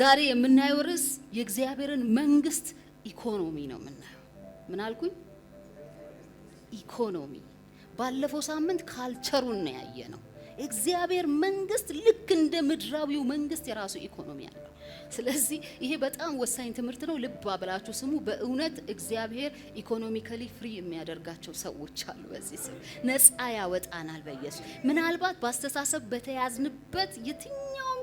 ዛሬ የምናየው ርዕስ የእግዚአብሔርን መንግስት ኢኮኖሚ ነው የምናየው። ምን አልኩኝ? ኢኮኖሚ። ባለፈው ሳምንት culture ኡን ነው ያየነው። እግዚአብሔር መንግስት ልክ እንደ ምድራዊው መንግስት የራሱ ኢኮኖሚ አለው። ስለዚህ ይሄ በጣም ወሳኝ ትምህርት ነው። ልብ ብላችሁ ስሙ። በእውነት እግዚአብሔር economically free የሚያደርጋቸው ሰዎች አሉ። በዚህ ስም ነፃ ያወጣናል በኢየሱስ። ምናልባት በአስተሳሰብ በተያዝንበት የትኛውም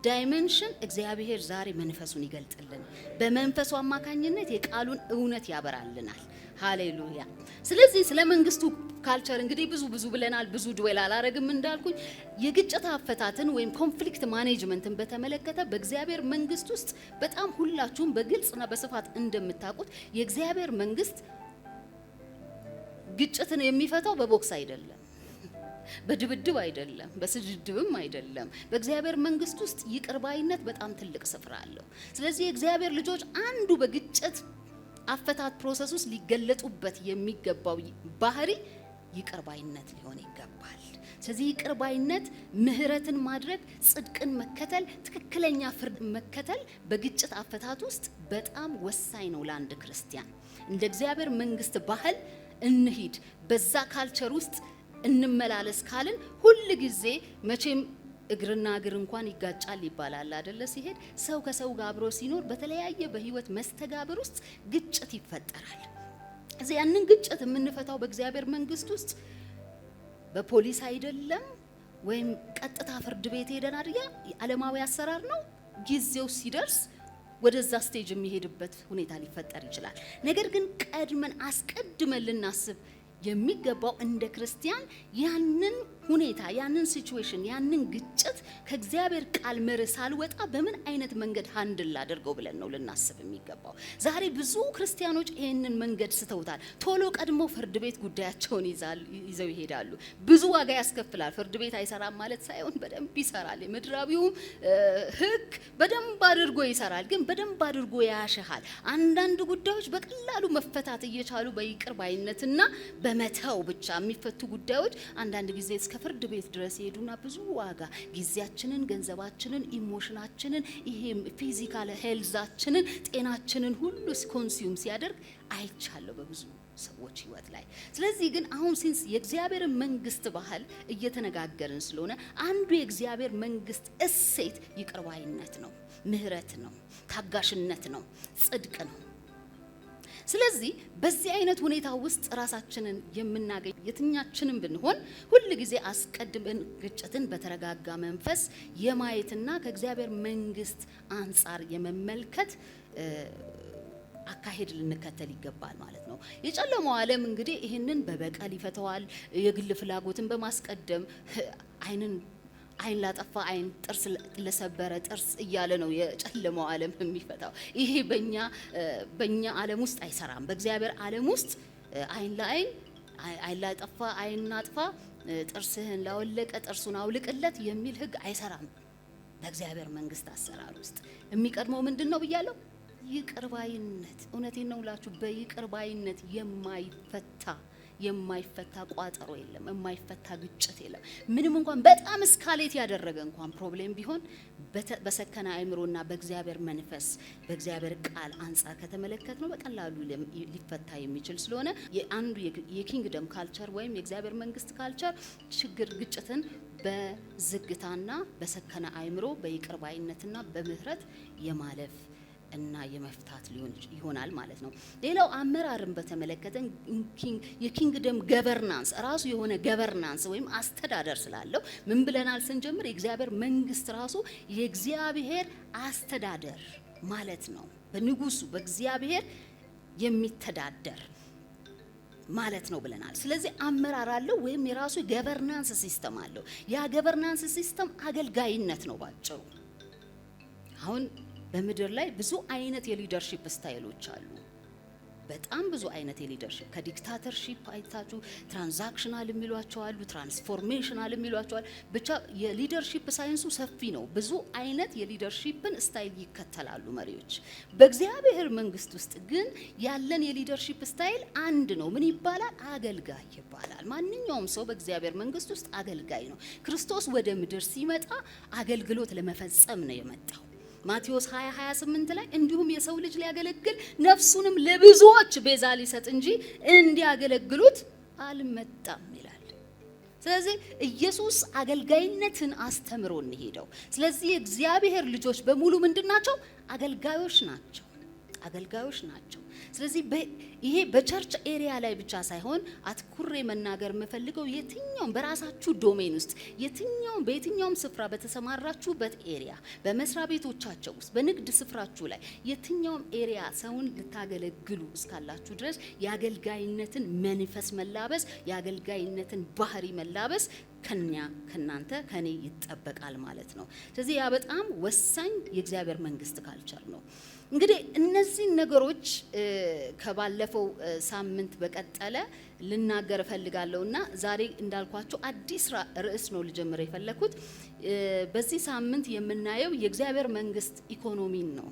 dimension እግዚአብሔር ዛሬ መንፈሱን ይገልጥልን። በመንፈሱ አማካኝነት የቃሉን እውነት ያበራልናል። ሃሌሉያ። ስለዚህ ስለ መንግስቱ culture እንግዲህ ብዙ ብዙ ብለናል። ብዙ dwell አላረግም። እንዳልኩኝ የግጭት አፈታትን ወይም conflict management ን በተመለከተ በእግዚአብሔር መንግስት ውስጥ በጣም ሁላችሁም በግልጽና በስፋት እንደምታውቁት የእግዚአብሔር መንግስት ግጭትን የሚፈታው በቦክስ አይደለም፣ በድብድብ አይደለም፣ በስድድብም አይደለም። በእግዚአብሔር መንግስት ውስጥ ይቅር ባይነት በጣም ትልቅ ስፍራ አለው። ስለዚህ የእግዚአብሔር ልጆች አንዱ በግጭት አፈታት process ውስጥ ሊገለጡበት የሚገባው ባህሪ ይቅር ባይነት ሊሆን ይገባል። ስለዚህ ይቅር ባይነት፣ ምህረትን ማድረግ፣ ጽድቅን መከተል፣ ትክክለኛ ፍርድ መከተል በግጭት አፈታት ውስጥ በጣም ወሳኝ ነው ለአንድ ክርስቲያን። እንደ እግዚአብሔር መንግስት ባህል እንሂድ፣ በዛ culture ውስጥ እንመላለስ ካልን ሁል ጊዜ መቼም እግርና እግር እንኳን ይጋጫል ይባላል አደለ? ሲሄድ ሰው ከሰው ጋር አብሮ ሲኖር በተለያየ በህይወት መስተጋብር ውስጥ ግጭት ይፈጠራል። እዚህ ያንን ግጭት የምንፈታው በእግዚአብሔር መንግስት ውስጥ በፖሊስ አይደለም፣ ወይም ቀጥታ ፍርድ ቤት ሄደን አይደል? ዓለማዊ አሰራር ነው። ጊዜው ሲደርስ ወደዛ stage የሚሄድበት ሁኔታ ሊፈጠር ይችላል። ነገር ግን ቀድመን አስቀድመን ልናስብ የሚገባው እንደ ክርስቲያን ያንን ሁኔታ፣ ያንን situation፣ ያንን ግጭት ከእግዚአብሔር ቃል መርህ ሳልወጣ በምን አይነት መንገድ handle ላድርገው ብለን ነው ልናስብ የሚገባው። ዛሬ ብዙ ክርስቲያኖች ይህንን መንገድ ስተውታል። ቶሎ ቀድሞ ፍርድ ቤት ጉዳያቸውን ይዘው ይሄዳሉ። ብዙ ዋጋ ያስከፍላል። ፍርድ ቤት አይሰራም ማለት ሳይሆን በደንብ ይሰራል። የምድራዊውም ሕግ በደንብ አድርጎ ይሰራል፣ ግን በደንብ አድርጎ ያሸሃል። አንዳንድ ጉዳዮች በቀላሉ መፈታት እየቻሉ በይቅር ባይነትና በመተው ብቻ የሚፈቱ ጉዳዮች አንዳንድ ጊዜ እስከ ፍርድ ቤት ድረስ ይሄዱና ብዙ ዋጋ ጊዜያችንን፣ ገንዘባችንን፣ emotion ኣችንን፣ ይሄ physical health ኣችንን፣ ጤናችንን ሁሉ consume ሲያደርግ አይቻለሁ በብዙ ሰዎች ህይወት ላይ። ስለዚህ ግን አሁን since የእግዚአብሔርን መንግስት ባህል እየተነጋገርን ስለሆነ አንዱ የእግዚአብሔር መንግስት እሴት ይቅር ባይነት ነው፣ ምህረት ነው፣ ታጋሽነት ነው፣ ጽድቅ ነው። ስለዚህ በዚህ አይነት ሁኔታ ውስጥ ራሳችንን የምናገኝ የትኛችንም ብንሆን ሁል ጊዜ አስቀድመን ግጭትን በተረጋጋ መንፈስ የማየትና ከእግዚአብሔር መንግስት አንጻር የመመልከት አካሄድ ልንከተል ይገባል ማለት ነው። የጨለማው ዓለም እንግዲህ ይህንን በበቀል ይፈተዋል። የግል ፍላጎትን በማስቀደም አይንን አይን ላጠፋ አይን፣ ጥርስ ለሰበረ ጥርስ እያለ ነው የጨለማው ዓለም የሚፈታው። ይሄ በኛ ዓለም ውስጥ አይሰራም። በእግዚአብሔር ዓለም ውስጥ አይን ለአይን፣ አይን ላጠፋ አይን አጥፋ፣ ጥርስህን ላወለቀ ጥርሱን አውልቅለት የሚል ሕግ አይሰራም። በእግዚአብሔር መንግስት አሰራር ውስጥ የሚቀድመው ምንድን ነው ብያለሁ? ይቅር ባይነት። እውነቴን ነው እላችሁ በይቅር ባይነት የማይፈታ ቋጠሮ የለም፣ የማይፈታ ግጭት የለም። ምንም እንኳን በጣም escalate ያደረገ እንኳን problem ቢሆን በሰከነ አእምሮና በእግዚአብሔር መንፈስ በእግዚአብሔር ቃል አንጻር ከተመለከትነው በቀላሉ ሊፈታ የሚችል ስለሆነ የአንዱ የ kingdom culture ወይም የእግዚአብሔር መንግስት culture ችግር ግጭትን በዝግታና በሰከነ አእምሮ በይቅር ባይነትና በምህረት የማለፍ እና የመፍታት ሊሆን ይሆናል ማለት ነው። ሌላው አመራርን በተመለከተ የ kingdom governance ራሱ የሆነ governance ወይም አስተዳደር ስላለው ምን ብለናል ስንጀምር? የእግዚአብሔር መንግስት ራሱ የእግዚአብሔር አስተዳደር ማለት ነው። በንጉሱ በእግዚአብሔር የሚተዳደር ማለት ነው ብለናል። ስለዚህ አመራር አለው ወይም የራሱ governance system አለው። ያ governance system አገልጋይነት ነው ባጭሩ። አሁን በምድር ላይ ብዙ አይነት የ leadership style ኦች አሉ። በጣም ብዙ አይነት የ leadership ከ dictatorship አይታችሁ transactional የሚሏቸው አሉ፣ transformational የሚሏቸው አሉ። ብቻ የ leadership ሳይንሱ ሰፊ ነው። ብዙ አይነት የ leadership ን style ይከተላሉ መሪዎች። በእግዚአብሔር መንግስት ውስጥ ግን ያለን የ leadership style አንድ ነው። ምን ይባላል? አገልጋይ ይባላል። ማንኛውም ሰው በእግዚአብሔር መንግስት ውስጥ አገልጋይ ነው። ክርስቶስ ወደ ምድር ሲመጣ አገልግሎት ለመፈጸም ነው የመጣው። ማቴዎስ 20 28 ላይ እንዲሁም የሰው ልጅ ሊያገለግል ነፍሱንም ለብዙዎች ቤዛ ሊሰጥ እንጂ እንዲያገለግሉት አልመጣም ይላል። ስለዚህ ኢየሱስ አገልጋይነትን አስተምሮ እንሄደው። ስለዚህ የእግዚአብሔር ልጆች በሙሉ ምንድን ናቸው? አገልጋዮች ናቸው። አገልጋዮች ናቸው። ስለዚህ ይሄ በ church area ላይ ብቻ ሳይሆን አትኩሬ መናገር የምፈልገው የትኛውም በራሳችሁ domain ውስጥ፣ የትኛውም በየትኛውም ስፍራ፣ በተሰማራችሁበት area፣ በመስሪያ ቤቶቻቸው ውስጥ፣ በንግድ ስፍራችሁ ላይ፣ የትኛውም area ሰውን ልታገለግሉ እስካላችሁ ድረስ የአገልጋይነትን መንፈስ መላበስ፣ የአገልጋይነትን ባህሪ መላበስ ከኛ፣ ከናንተ፣ ከኔ ይጠበቃል ማለት ነው። ስለዚህ ያ በጣም ወሳኝ የእግዚአብሔር መንግስት culture ነው። እንግዲህ እነዚህን ነገሮች ከባለፈው ሳምንት በቀጠለ ልናገር እፈልጋለሁ እና ዛሬ እንዳልኳችሁ አዲስ ርዕስ ነው ልጀምር የፈለኩት። በዚህ ሳምንት የምናየው የእግዚአብሔር መንግስት ኢኮኖሚን ነው።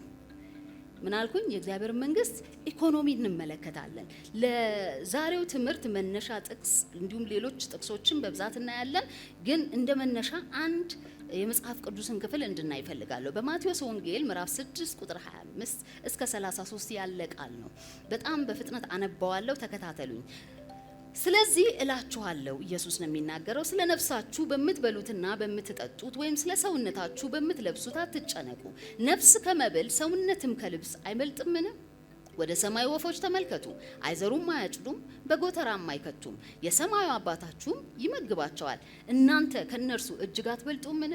ምን አልኩኝ? የእግዚአብሔር መንግስት ኢኮኖሚ እንመለከታለን። ለዛሬው ትምህርት መነሻ ጥቅስ እንዲሁም ሌሎች ጥቅሶችን በብዛት እናያለን። ግን እንደ መነሻ አንድ የመጽሐፍ ቅዱስን ክፍል እንድናይ እፈልጋለሁ። በማቴዎስ ወንጌል ምዕራፍ 6 ቁጥር 25 እስከ 33 ያለ ቃል ነው። በጣም በፍጥነት አነባዋለሁ፣ ተከታተሉኝ። ስለዚህ እላችኋለሁ፣ ኢየሱስ ነው የሚናገረው፣ ስለ ነፍሳችሁ በምትበሉትና በምትጠጡት ወይም ስለ ሰውነታችሁ በምትለብሱት አትጨነቁ። ነፍስ ከመብል ሰውነትም ከልብስ አይበልጥምን? ወደ ሰማይ ወፎች ተመልከቱ፣ አይዘሩም፣ አያጭዱም፣ በጎተራም አይከቱም፣ የሰማዩ አባታችሁም ይመግባቸዋል። እናንተ ከእነርሱ እጅግ አትበልጡምን?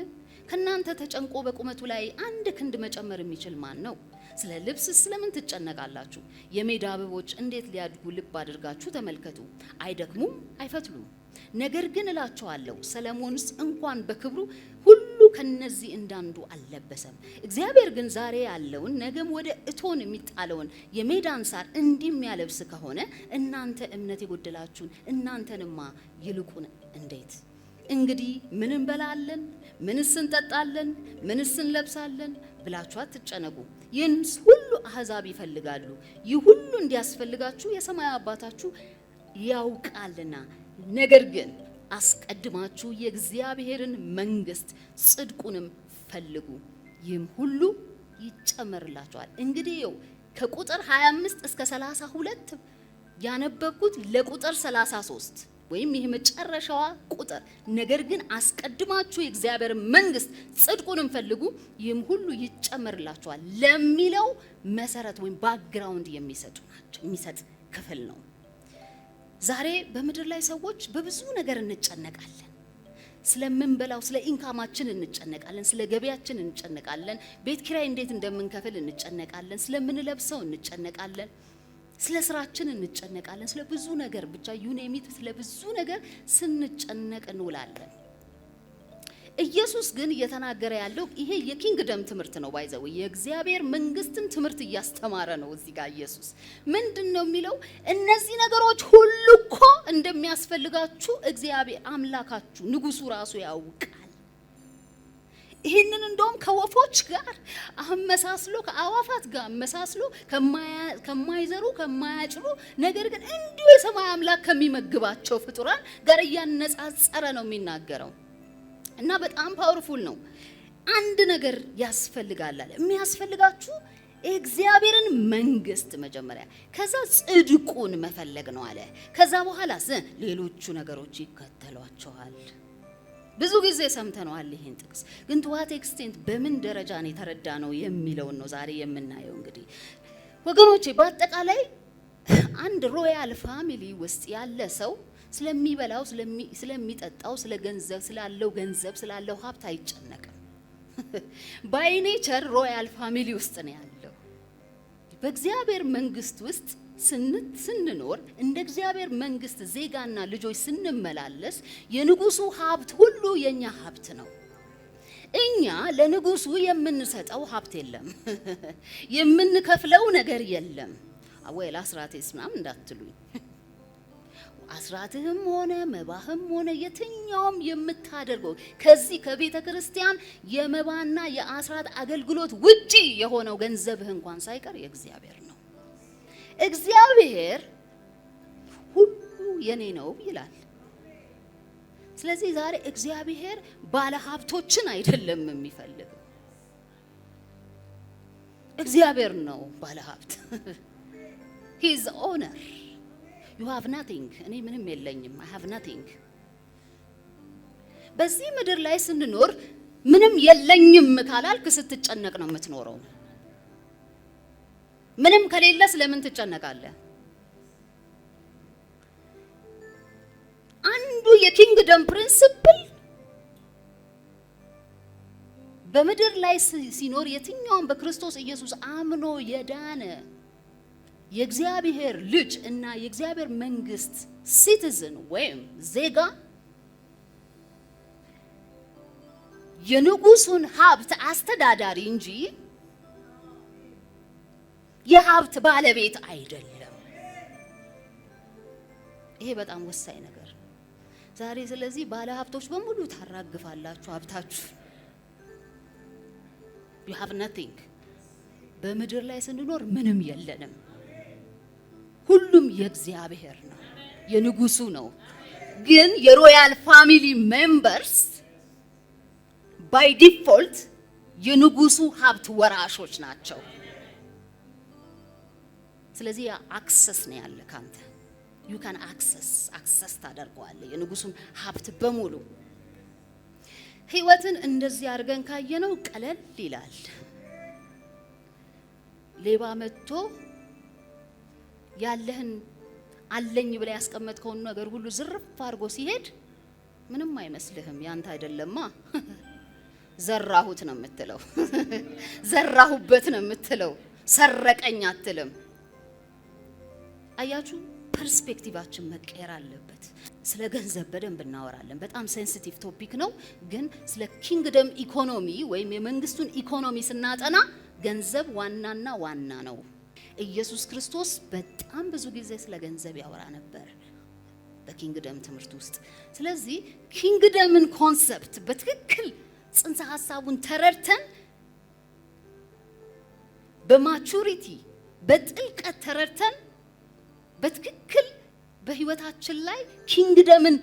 ከእናንተ ተጨንቆ በቁመቱ ላይ አንድ ክንድ መጨመር የሚችል ማን ነው? ስለ ልብስ ስለምን ትጨነቃላችሁ? የሜዳ አበቦች እንዴት ሊያድጉ ልብ አድርጋችሁ ተመልከቱ። አይደክሙም፣ አይፈትሉም። ነገር ግን እላችኋለሁ፣ ሰለሞንስ እንኳን በክብሩ ሁሉ ከነዚህ እንዳንዱ አልለበሰም። እግዚአብሔር ግን ዛሬ ያለውን ነገም ወደ እቶን የሚጣለውን የሜዳን ሳር እንዲህ የሚያለብስ ከሆነ እናንተ እምነት የጎደላችሁን እናንተንማ ይልቁን እንዴት! እንግዲህ ምን እንበላለን፣ ምንስ እንጠጣለን፣ ምንስ እንለብሳለን ብላችሁ አትጨነቁ። ይህን ሁሉ አሕዛብ ይፈልጋሉ። ይህ ሁሉ እንዲያስፈልጋችሁ የሰማይ አባታችሁ ያውቃልና። ነገር ግን አስቀድማችሁ የእግዚአብሔርን መንግስት ጽድቁንም ፈልጉ፣ ይህም ሁሉ ይጨመርላችኋል። እንግዲህ ይኸው ከቁጥር 25 እስከ 32 ያነበብኩት ለቁጥር 33 ወይም ይህ መጨረሻዋ ቁጥር፣ ነገር ግን አስቀድማችሁ የእግዚአብሔር መንግስት ጽድቁንም ፈልጉ፣ ይህም ሁሉ ይጨመርላችኋል ለሚለው መሰረት ወይም background የሚሰጡ ናቸው፣ የሚሰጥ ክፍል ነው። ዛሬ በምድር ላይ ሰዎች በብዙ ነገር እንጨነቃለን። ስለምንበላው፣ ስለ income ኣችን እንጨነቃለን፣ ስለ ገቢያችን እንጨነቃለን፣ ቤት ኪራይ እንዴት እንደምንከፍል እንጨነቃለን፣ ስለምንለብሰው እንጨነቃለን፣ ስለ ስራችን እንጨነቃለን፣ ስለ ብዙ ነገር፣ ብቻ you name it፣ ስለ ብዙ ነገር ስንጨነቅ እንውላለን። ኢየሱስ ግን እየተናገረ ያለው ይሄ የ kingdom ትምህርት ነው። By the way፣ የእግዚአብሔር መንግስትን ትምህርት እያስተማረ ነው። እዚህ ጋር ኢየሱስ ምንድን ነው የሚለው? እነዚህ ነገሮች ሁሉ እኮ እንደሚያስፈልጋችሁ እግዚአብሔር አምላካችሁ ንጉሱ ራሱ ያውቃል። ይህንን እንደውም ከወፎች ጋር አመሳስሎ፣ ከአዋፋት ጋር አመሳስሎ፣ ከማይዘሩ፣ ከማያጭዱ ነገር ግን እንዲሁ የሰማይ አምላክ ከሚመግባቸው ፍጡራን ጋር እያነጻጸረ ነው የሚናገረው። እና በጣም powerful ነው። አንድ ነገር ያስፈልጋል አለ። የሚያስፈልጋችሁ የእግዚአብሔርን መንግስት መጀመሪያ፣ ከዛ ጽድቁን መፈለግ ነው አለ። ከዛ በኋላ ሌሎቹ ነገሮች ይከተሏችኋል። ብዙ ጊዜ ሰምተነዋል ይሄን ጥቅስ፣ ግን to what extent፣ በምን ደረጃ ነው የተረዳነው የሚለውን ነው ዛሬ የምናየው። እንግዲህ ወገኖቼ፣ በአጠቃላይ አንድ royal family ውስጥ ያለ ሰው ስለሚበላው፣ ስለሚጠጣው፣ ስለ ገንዘብ፣ ስላለው ገንዘብ፣ ስላለው ሀብት አይጨነቅም። By nature royal family ውስጥ ነው ያለው። በእግዚአብሔር መንግስት ውስጥ ስንኖር፣ እንደ እግዚአብሔር መንግስት ዜጋና ልጆች ስንመላለስ የንጉሱ ሀብት ሁሉ የኛ ሀብት ነው። እኛ ለንጉሱ የምንሰጠው ሀብት የለም፣ የምንከፍለው ነገር የለም። ወይ አስራቴስ ምናምን እንዳትሉኝ። አስራትህም ሆነ መባህም ሆነ የትኛውም የምታደርገው ከዚህ ከቤተ ክርስቲያን የመባና የአስራት አገልግሎት ውጪ የሆነው ገንዘብህ እንኳን ሳይቀር የእግዚአብሔር ነው። እግዚአብሔር ሁሉ የኔ ነው ይላል። ስለዚህ ዛሬ እግዚአብሔር ባለ ሀብቶችን አይደለም የሚፈልገው። እግዚአብሔር ነው ባለሀብት። He's owner, you have nothing። እኔ ምንም የለኝም። I have nothing። በዚህ ምድር ላይ ስንኖር ምንም የለኝም ካላልክ ስትጨነቅ ነው የምትኖረው። ምንም ከሌለ ስለምን ትጨነቃለህ? አንዱ የ kingdom principle በምድር ላይ ሲኖር የትኛውም በክርስቶስ ኢየሱስ አምኖ የዳነ የእግዚአብሔር ልጅ እና የእግዚአብሔር መንግስት citizen ወይም ዜጋ የንጉሱን ሀብት አስተዳዳሪ እንጂ የሀብት ባለቤት አይደለም። ይሄ በጣም ወሳኝ ነገር ነው ዛሬ። ስለዚህ ባለ ሀብቶች በሙሉ ታራግፋላችሁ ሀብታችሁ። You have nothing። በምድር ላይ ስንኖር ምንም የለንም። ሁሉም የእግዚአብሔር ነው፣ የንጉሱ ነው። ግን የ royal family members by default የንጉሱ ሀብት ወራሾች ናቸው። ስለዚህ access ነው ያለ ካንተ። You can access ታደርገዋለህ የንጉሱን ሀብት በሙሉ። ህይወትን እንደዚህ አድርገን ካየነው ቀለል ይላል። ሌባ መጥቶ ያለህን አለኝ ብለህ ያስቀመጥከውን ነገር ሁሉ ዝርፍ አድርጎ ሲሄድ ምንም አይመስልህም። ያንተ አይደለማ፣ ዘራሁት ነው የምትለው፣ ዘራሁበት ነው የምትለው፣ ሰረቀኝ አትልም። አያችሁ፣ perspective ኣችን መቀየር አለበት። ስለ ገንዘብ በደንብ እናወራለን። በጣም sensitive topic ነው። ግን ስለ kingdom economy ወይም የመንግስቱን ኢኮኖሚ ስናጠና ገንዘብ ዋናና ዋና ነው። ኢየሱስ ክርስቶስ በጣም ብዙ ጊዜ ስለ ገንዘብ ያወራ ነበር በ kingdom ትምህርት ውስጥ። ስለዚህ kingdom ን concept በትክክል ጽንሰ ሀሳቡን ተረድተን፣ በ maturity በጥልቀት ተረድተን፣ በትክክል በህይወታችን ላይ kingdom ን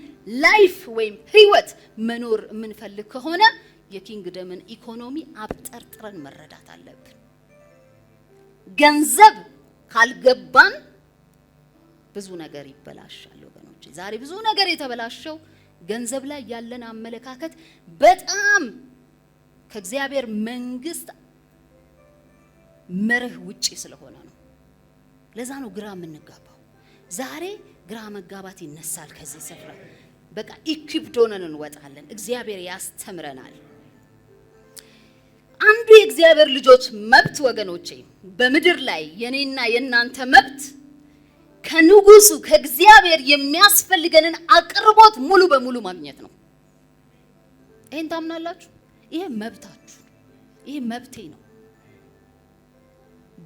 life ወይም ህይወት መኖር የምንፈልግ ከሆነ የ kingdom ን ኢኮኖሚ አብጠርጥረን መረዳት አለብን። ገንዘብ ካልገባን ብዙ ነገር ይበላሻል ወገኖች። ዛሬ ብዙ ነገር የተበላሸው ገንዘብ ላይ ያለን አመለካከት በጣም ከእግዚአብሔር መንግስት መርህ ውጪ ስለሆነ ነው። ለዛ ነው ግራ የምንጋባው። ዛሬ ግራ መጋባት ይነሳል ከዚህ ስፍራ። በቃ equipped ሆነን እንወጣለን። እግዚአብሔር ያስተምረናል። አንዱ የእግዚአብሔር ልጆች መብት ወገኖቼ፣ በምድር ላይ የኔና የእናንተ መብት ከንጉሱ ከእግዚአብሔር የሚያስፈልገንን አቅርቦት ሙሉ በሙሉ ማግኘት ነው። ይሄን ታምናላችሁ? ይሄ መብታችሁ፣ ይሄ መብቴ ነው።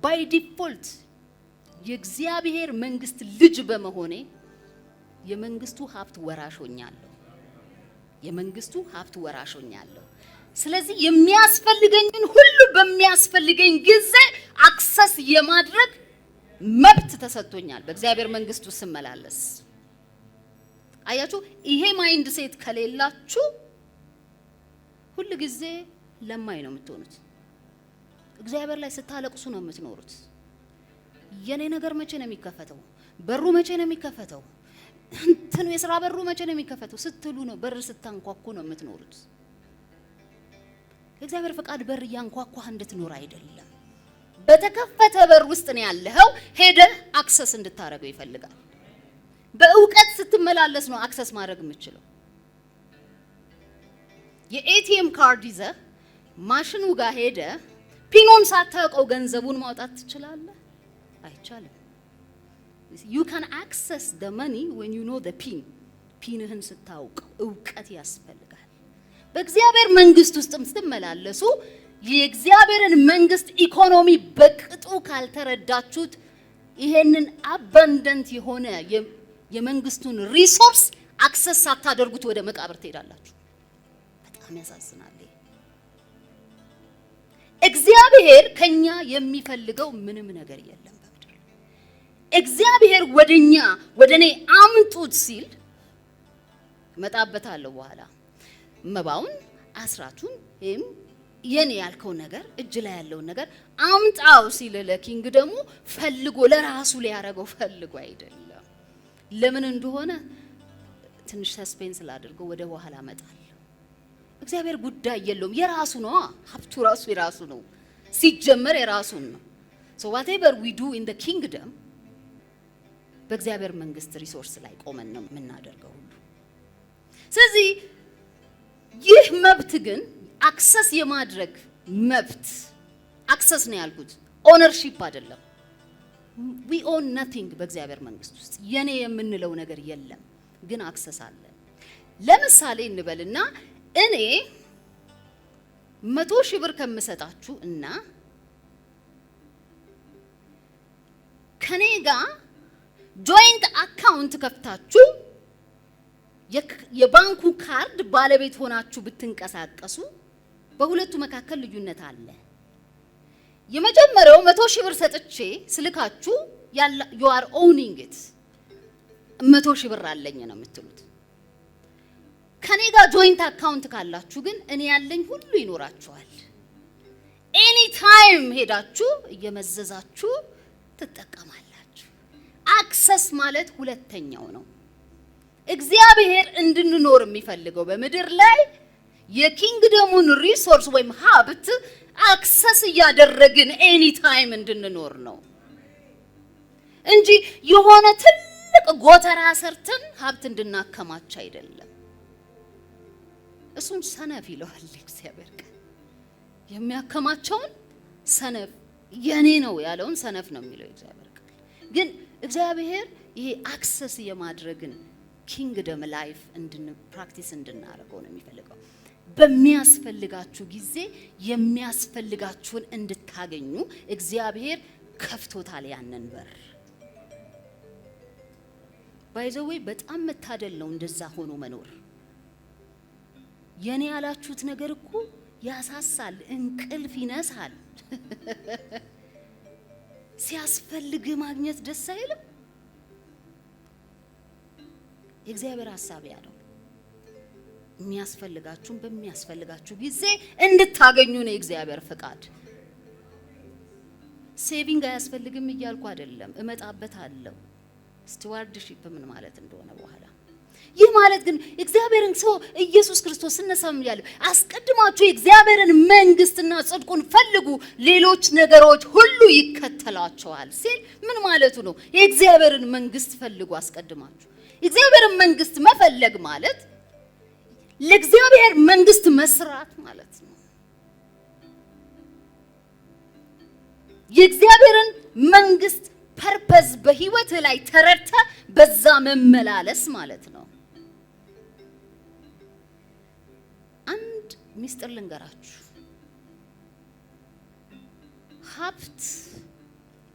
By default የእግዚአብሔር መንግስት ልጅ በመሆኔ የመንግስቱ ሀብት ወራሽ ሆኛለሁ። የመንግስቱ ሀብት ወራሽ ሆኛለሁ። ስለዚህ የሚያስፈልገኝን ሁሉ በሚያስፈልገኝ ጊዜ access የማድረግ መብት ተሰጥቶኛል በእግዚአብሔር መንግስት ውስጥ ስመላለስ። አያችሁ፣ ይሄ mindset ከሌላችሁ ሁል ጊዜ ለማኝ ነው የምትሆኑት። እግዚአብሔር ላይ ስታለቅሱ ነው የምትኖሩት። የኔ ነገር መቼ ነው የሚከፈተው? በሩ መቼ ነው የሚከፈተው? እንትኑ የስራ በሩ መቼ ነው የሚከፈተው ስትሉ ነው፣ በር ስታንኳኩ ነው የምትኖሩት። የእግዚአብሔር ፈቃድ በር እያንኳኳህ እንድትኖር አይደለም። በተከፈተ በር ውስጥ ነው ያለኸው። ሄደህ access እንድታደርገው ይፈልጋል። በእውቀት ስትመላለስ ነው access ማድረግ የምትችለው። የ ATM card ይዘህ ማሽኑ ጋር ሄደህ PIN ኑን ሳታውቀው ገንዘቡን ማውጣት ትችላለህ? አይቻልም። You can access the money when you know the PIN። PIN ህን ስታውቀው እውቀት ያስፈልጋል። በእግዚአብሔር መንግስት ውስጥም ስትመላለሱ የእግዚአብሔርን መንግስት ኢኮኖሚ በቅጡ ካልተረዳችሁት ይሄንን abundant የሆነ የመንግስቱን resource access ሳታደርጉት ወደ መቃብር ትሄዳላችሁ። በጣም ያሳዝናል። እግዚአብሔር ከኛ የሚፈልገው ምንም ነገር የለም በምድር። እግዚአብሔር ወደኛ ወደኔ አምጡት ሲል፣ እመጣበታለሁ በኋላ፣ መባውን አስራቱን ወይም የኔ ያልከው ነገር፣ እጅ ላይ ያለውን ነገር አምጣው ሲል ለ kingdom ኡ ፈልጎ ለራሱ ሊያረገው ፈልጎ አይደለም። ለምን እንደሆነ ትንሽ suspense ላድርገው፣ ወደ በኋላ እመጣለሁ። እግዚአብሔር ጉዳይ የለውም፣ የራሱ ነው። ሀብቱ ራሱ የራሱ ነው። ሲጀመር የራሱን ነው። So whatever we do in the kingdom በእግዚአብሔር መንግስት resource ላይ ቆመን ነው የምናደርገው ሁሉ። ስለዚህ ይህ መብት ግን access የማድረግ መብት፣ access ነው ያልኩት፣ ownership አይደለም። We own nothing። በእግዚአብሔር መንግስት ውስጥ የኔ የምንለው ነገር የለም፣ ግን access አለ። ለምሳሌ እንበልና እኔ 100,000 ብር ከምሰጣችሁ እና ከኔ ጋር joint account ከፍታችሁ የባንኩ ካርድ ባለቤት ሆናችሁ ብትንቀሳቀሱ በሁለቱ መካከል ልዩነት አለ። የመጀመሪያው 100,000 ብር ሰጥቼ ስልካችሁ you are owning it፣ 100,000 ብር አለኝ ነው የምትሉት። ከኔ ጋር joint account ካላችሁ ግን እኔ ያለኝ ሁሉ ይኖራችኋል። Any time ሄዳችሁ እየመዘዛችሁ ትጠቀማላችሁ። Access ማለት ሁለተኛው ነው። እግዚአብሔር እንድንኖር የሚፈልገው በምድር ላይ የ kingdom ኡን resource ወይም ሀብት access እያደረግን any time እንድንኖር ነው እንጂ የሆነ ትልቅ ጎተራ ሰርተን ሀብት እንድናከማች አይደለም። እሱን ሰነፍ ይለዋል እግዚአብሔር ቃል። የሚያከማቸውን ሰነፍ፣ የኔ ነው ያለውን ሰነፍ ነው የሚለው እግዚአብሔር ቃል። ግን እግዚአብሔር ይሄ access የማድረግን kingdom life እንድን practice እንድናደርገው ነው የሚፈልገው። በሚያስፈልጋችሁ ጊዜ የሚያስፈልጋችሁን እንድታገኙ እግዚአብሔር ከፍቶታል ያንን በር። By the way፣ በጣም መታደል ነው እንደዛ ሆኖ መኖር። የኔ ያላችሁት ነገር እኮ ያሳሳል፣ እንቅልፍ ይነሳል። ሲያስፈልግ ማግኘት ደስ አይልም? የእግዚአብሔር ሀሳብ ያ ነው። የሚያስፈልጋችሁን በሚያስፈልጋችሁ ጊዜ እንድታገኙ ነው የእግዚአብሔር ፍቃድ። Saving አያስፈልግም እያልኩ አይደለም፣ እመጣበታለሁ። Stewardship ምን ማለት እንደሆነ በኋላ። ይህ ማለት ግን እግዚአብሔርን ሰው ኢየሱስ ክርስቶስ ስነሳም ያለው አስቀድማችሁ የእግዚአብሔርን መንግስትና ጽድቁን ፈልጉ፣ ሌሎች ነገሮች ሁሉ ይከተላችኋል ሲል ምን ማለቱ ነው? የእግዚአብሔርን መንግስት ፈልጉ አስቀድማችሁ። የእግዚአብሔርን መንግስት መፈለግ ማለት ለእግዚአብሔር መንግስት መስራት ማለት ነው። የእግዚአብሔርን መንግስት purpose በህይወትህ ላይ ተረድተህ በዛ መመላለስ ማለት ነው። አንድ ሚስጥር ልንገራችሁ። ሀብት፣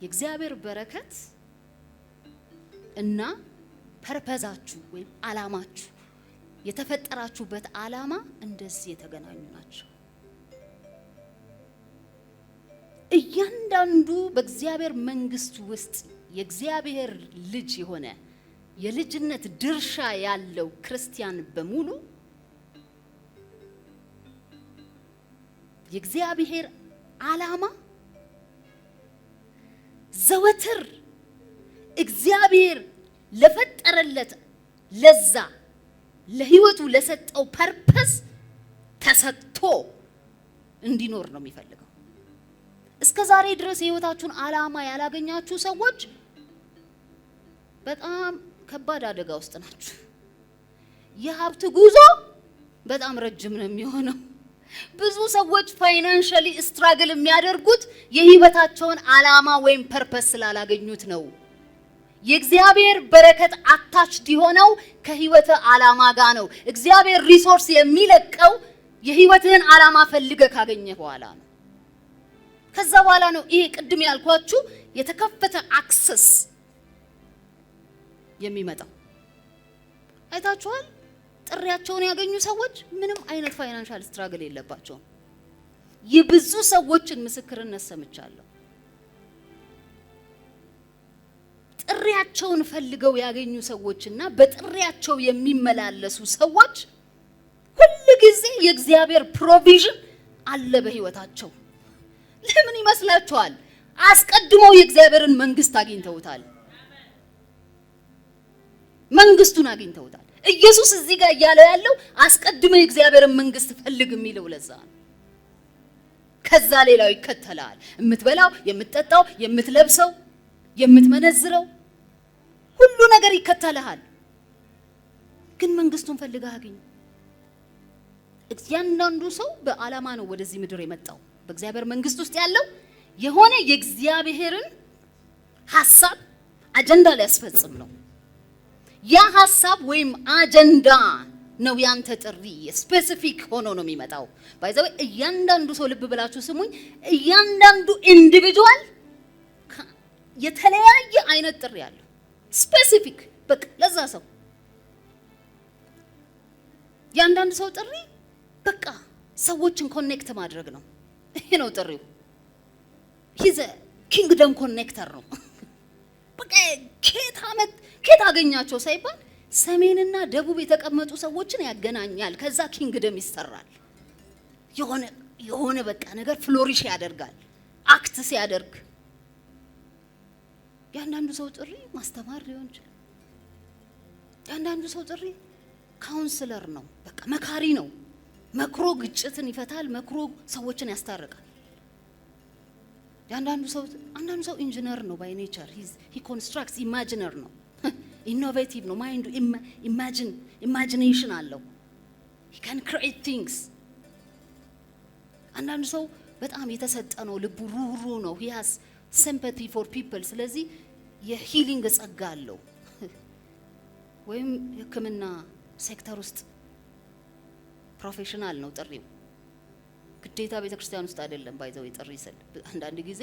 የእግዚአብሔር በረከት እና purpose ኣችሁ ወይም አላማችሁ፣ የተፈጠራችሁበት አላማ እንደዚህ የተገናኙ ናቸው። እያንዳንዱ በእግዚአብሔር መንግስት ውስጥ የእግዚአብሔር ልጅ የሆነ፣ የልጅነት ድርሻ ያለው ክርስቲያን በሙሉ የእግዚአብሔር ዓላማ ዘወትር እግዚአብሔር ለፈጠረለት ለዛ ለህይወቱ ለሰጠው purpose ተሰጥቶ እንዲኖር ነው የሚፈልገው። እስከ ዛሬ ድረስ የህይወታችሁን ዓላማ ያላገኛችሁ ሰዎች በጣም ከባድ አደጋ ውስጥ ናችሁ። የሀብት ጉዞ በጣም ረጅም ነው የሚሆነው። ብዙ ሰዎች financially struggle የሚያደርጉት የህይወታቸውን ዓላማ ወይም purpose ስላላገኙት ነው። የእግዚአብሔር በረከት attached የሆነው ከህይወት ዓላማ ጋር ነው። እግዚአብሔር resource የሚለቀው የህይወትህን ዓላማ ፈልገህ ካገኘህ በኋላ ነው። ከዛ በኋላ ነው ይሄ ቅድም ያልኳችሁ የተከፈተ access የሚመጣው። አይታችኋል። ጥሪያቸውን ያገኙ ሰዎች ምንም አይነት financial struggle የለባቸውም። የብዙ ሰዎችን ምስክርነት ሰምቻለሁ። ጥሪያቸውን ፈልገው ያገኙ ሰዎችና በጥሪያቸው የሚመላለሱ ሰዎች ሁል ጊዜ የእግዚአብሔር provision አለ በህይወታቸው። ለምን ይመስላችኋል? አስቀድመው የእግዚአብሔርን መንግስት አግኝተውታል። መንግስቱን አግኝተውታል። ኢየሱስ እዚህ ጋር እያለ ያለው አስቀድመህ የእግዚአብሔርን መንግስት ፈልግ የሚለው ለዛ ነው። ከዛ ሌላው ይከተላል። የምትበላው፣ የምትጠጣው፣ የምትለብሰው፣ የምትመነዝረው ሁሉ ነገር ይከተልሃል። ግን መንግስቱን ፈልገህ አግኝ። እያንዳንዱ ሰው በዓላማ ነው ወደዚህ ምድር የመጣው። በእግዚአብሔር መንግስት ውስጥ ያለው የሆነ የእግዚአብሔርን ሀሳብ አጀንዳ ሊያስፈጽም ነው። ያ ሀሳብ ወይም አጀንዳ ነው ያንተ ጥሪ። Specific ሆኖ ነው የሚመጣው። By the way፣ እያንዳንዱ ሰው፣ ልብ ብላችሁ ስሙኝ፣ እያንዳንዱ individual የተለያየ አይነት ጥሪ አለው። Specific በቃ ለዛ ሰው። የአንዳንድ ሰው ጥሪ በቃ ሰዎችን connect ማድረግ ነው። ይሄ ነው ጥሪው። He's a kingdom connector ነው። በቃ ከየት አመት ከየት አገኛቸው ሳይባል ሰሜንና ደቡብ የተቀመጡ ሰዎችን ያገናኛል። ከዛ kingdom ይሰራል። የሆነ በቃ ነገር flourish ያደርጋል act ሲያደርግ። የአንዳንዱ ሰው ጥሪ ማስተማር ሊሆን ይችላል። የአንዳንዱ ሰው ጥሪ counselor ነው፣ በቃ መካሪ ነው። መክሮ ግጭትን ይፈታል፣ መክሮ ሰዎችን ያስታርቃል። የአንዳንዱ ሰው አንዳንዱ ሰው ኢንጂነር ነው by nature፣ he constructs፣ imaginer ነው፣ innovative ነው። Mind ኡ imagination አለው። He can create things። አንዳንዱ ሰው በጣም የተሰጠ ነው፣ ልቡ ሩህሩህ ነው። He has sympathy for people። ስለዚህ የ healing ጸጋ አለው። ወይም ሕክምና ሴክተር ውስጥ professional ነው ጥሪው። ግዴታ ቤተ ክርስቲያን ውስጥ አይደለም። By the way፣ ጥሪ ስል አንዳንድ ጊዜ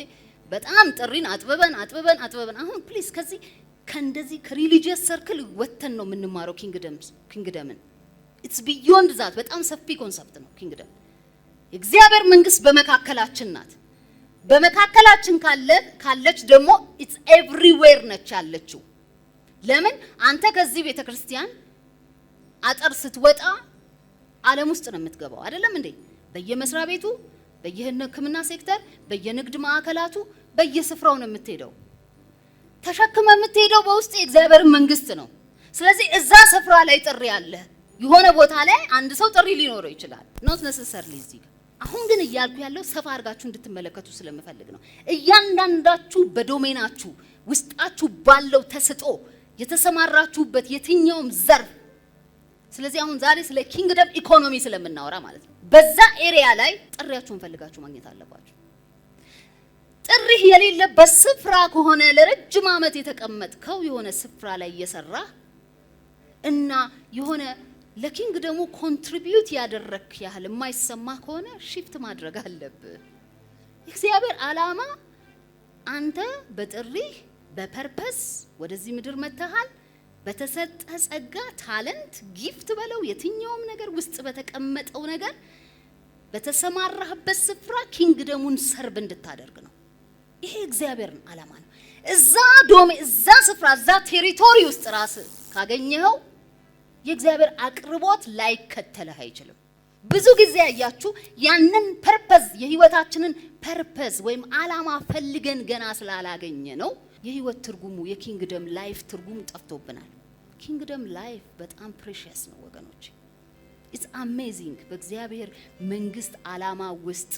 በጣም ጥሪን አጥብበን አጥብበን አጥብበን፣ አሁን please ከዚህ ከእንደዚህ ከ religious circle ወጥተን ነው የምንማረው kingdom ን። It's beyond that፣ በጣም ሰፊ concept ነው kingdom። የእግዚአብሔር መንግስት በመካከላችን ናት። በመካከላችን ካለች ደግሞ it's everywhere ነች ያለችው። ለምን? አንተ ከዚህ ቤተ ክርስቲያን አጥር ስትወጣ ዓለም ውስጥ ነው የምትገባው፣ አይደለም እንዴ? በየመስሪያ ቤቱ፣ በየሕክምና ሴክተር፣ በየንግድ ማዕከላቱ፣ በየስፍራው ነው የምትሄደው። ተሸክመህ የምትሄደው በውስጥ የእግዚአብሔርን መንግስት ነው። ስለዚህ እዛ ስፍራ ላይ ጥሪ አለ። የሆነ ቦታ ላይ አንድ ሰው ጥሪ ሊኖረው ይችላል። Not necessarily እዚህ ጋር። አሁን ግን እያልኩ ያለው ሰፋ አድርጋችሁ እንድትመለከቱ ስለምፈልግ ነው። እያንዳንዳችሁ በ domain ኣችሁ፣ ውስጣችሁ ባለው ተሰጥኦ፣ የተሰማራችሁበት የትኛውም ዘርፍ፣ ስለዚህ አሁን ዛሬ ስለ kingdom economy ስለምናወራ ማለት ነው። በዛ area ላይ ጥሪያችሁን ፈልጋችሁ ማግኘት አለባችሁ። ጥሪህ የሌለበት ስፍራ ከሆነ፣ ለረጅም ዓመት የተቀመጥከው የሆነ ስፍራ ላይ እየሰራህ እና የሆነ ለ kingdom ኡ contribute ያደረግክ ያህል የማይሰማህ ከሆነ shift ማድረግ አለብህ። የእግዚአብሔር ዓላማ አንተ በጥሪህ በ purpose ወደዚህ ምድር መጥተሃል። በተሰጠ ጸጋ፣ talent፣ gift በለው የትኛውም ነገር፣ ውስጥ በተቀመጠው ነገር በተሰማራህበት ስፍራ kingdom ኡን serve እንድታደርግ ነው። ይሄ እግዚአብሔርን ዓላማ ነው። እዛ domain፣ እዛ ስፍራ፣ እዛ territory ውስጥ ራስህን ካገኘኸው የእግዚአብሔር አቅርቦት ላይከተልህ አይችልም። ብዙ ጊዜ ያያችሁ ያንን purpose፣ የህይወታችንን purpose ወይም ዓላማ ፈልገን ገና ስላላገኘን ነው የህይወት ትርጉሙ፣ የ kingdom life ትርጉሙ ጠፍቶብናል። Kingdom life በጣም precious ነው ወገኖች። It's amazing። በእግዚአብሔር መንግስት ዓላማ ውስጥ፣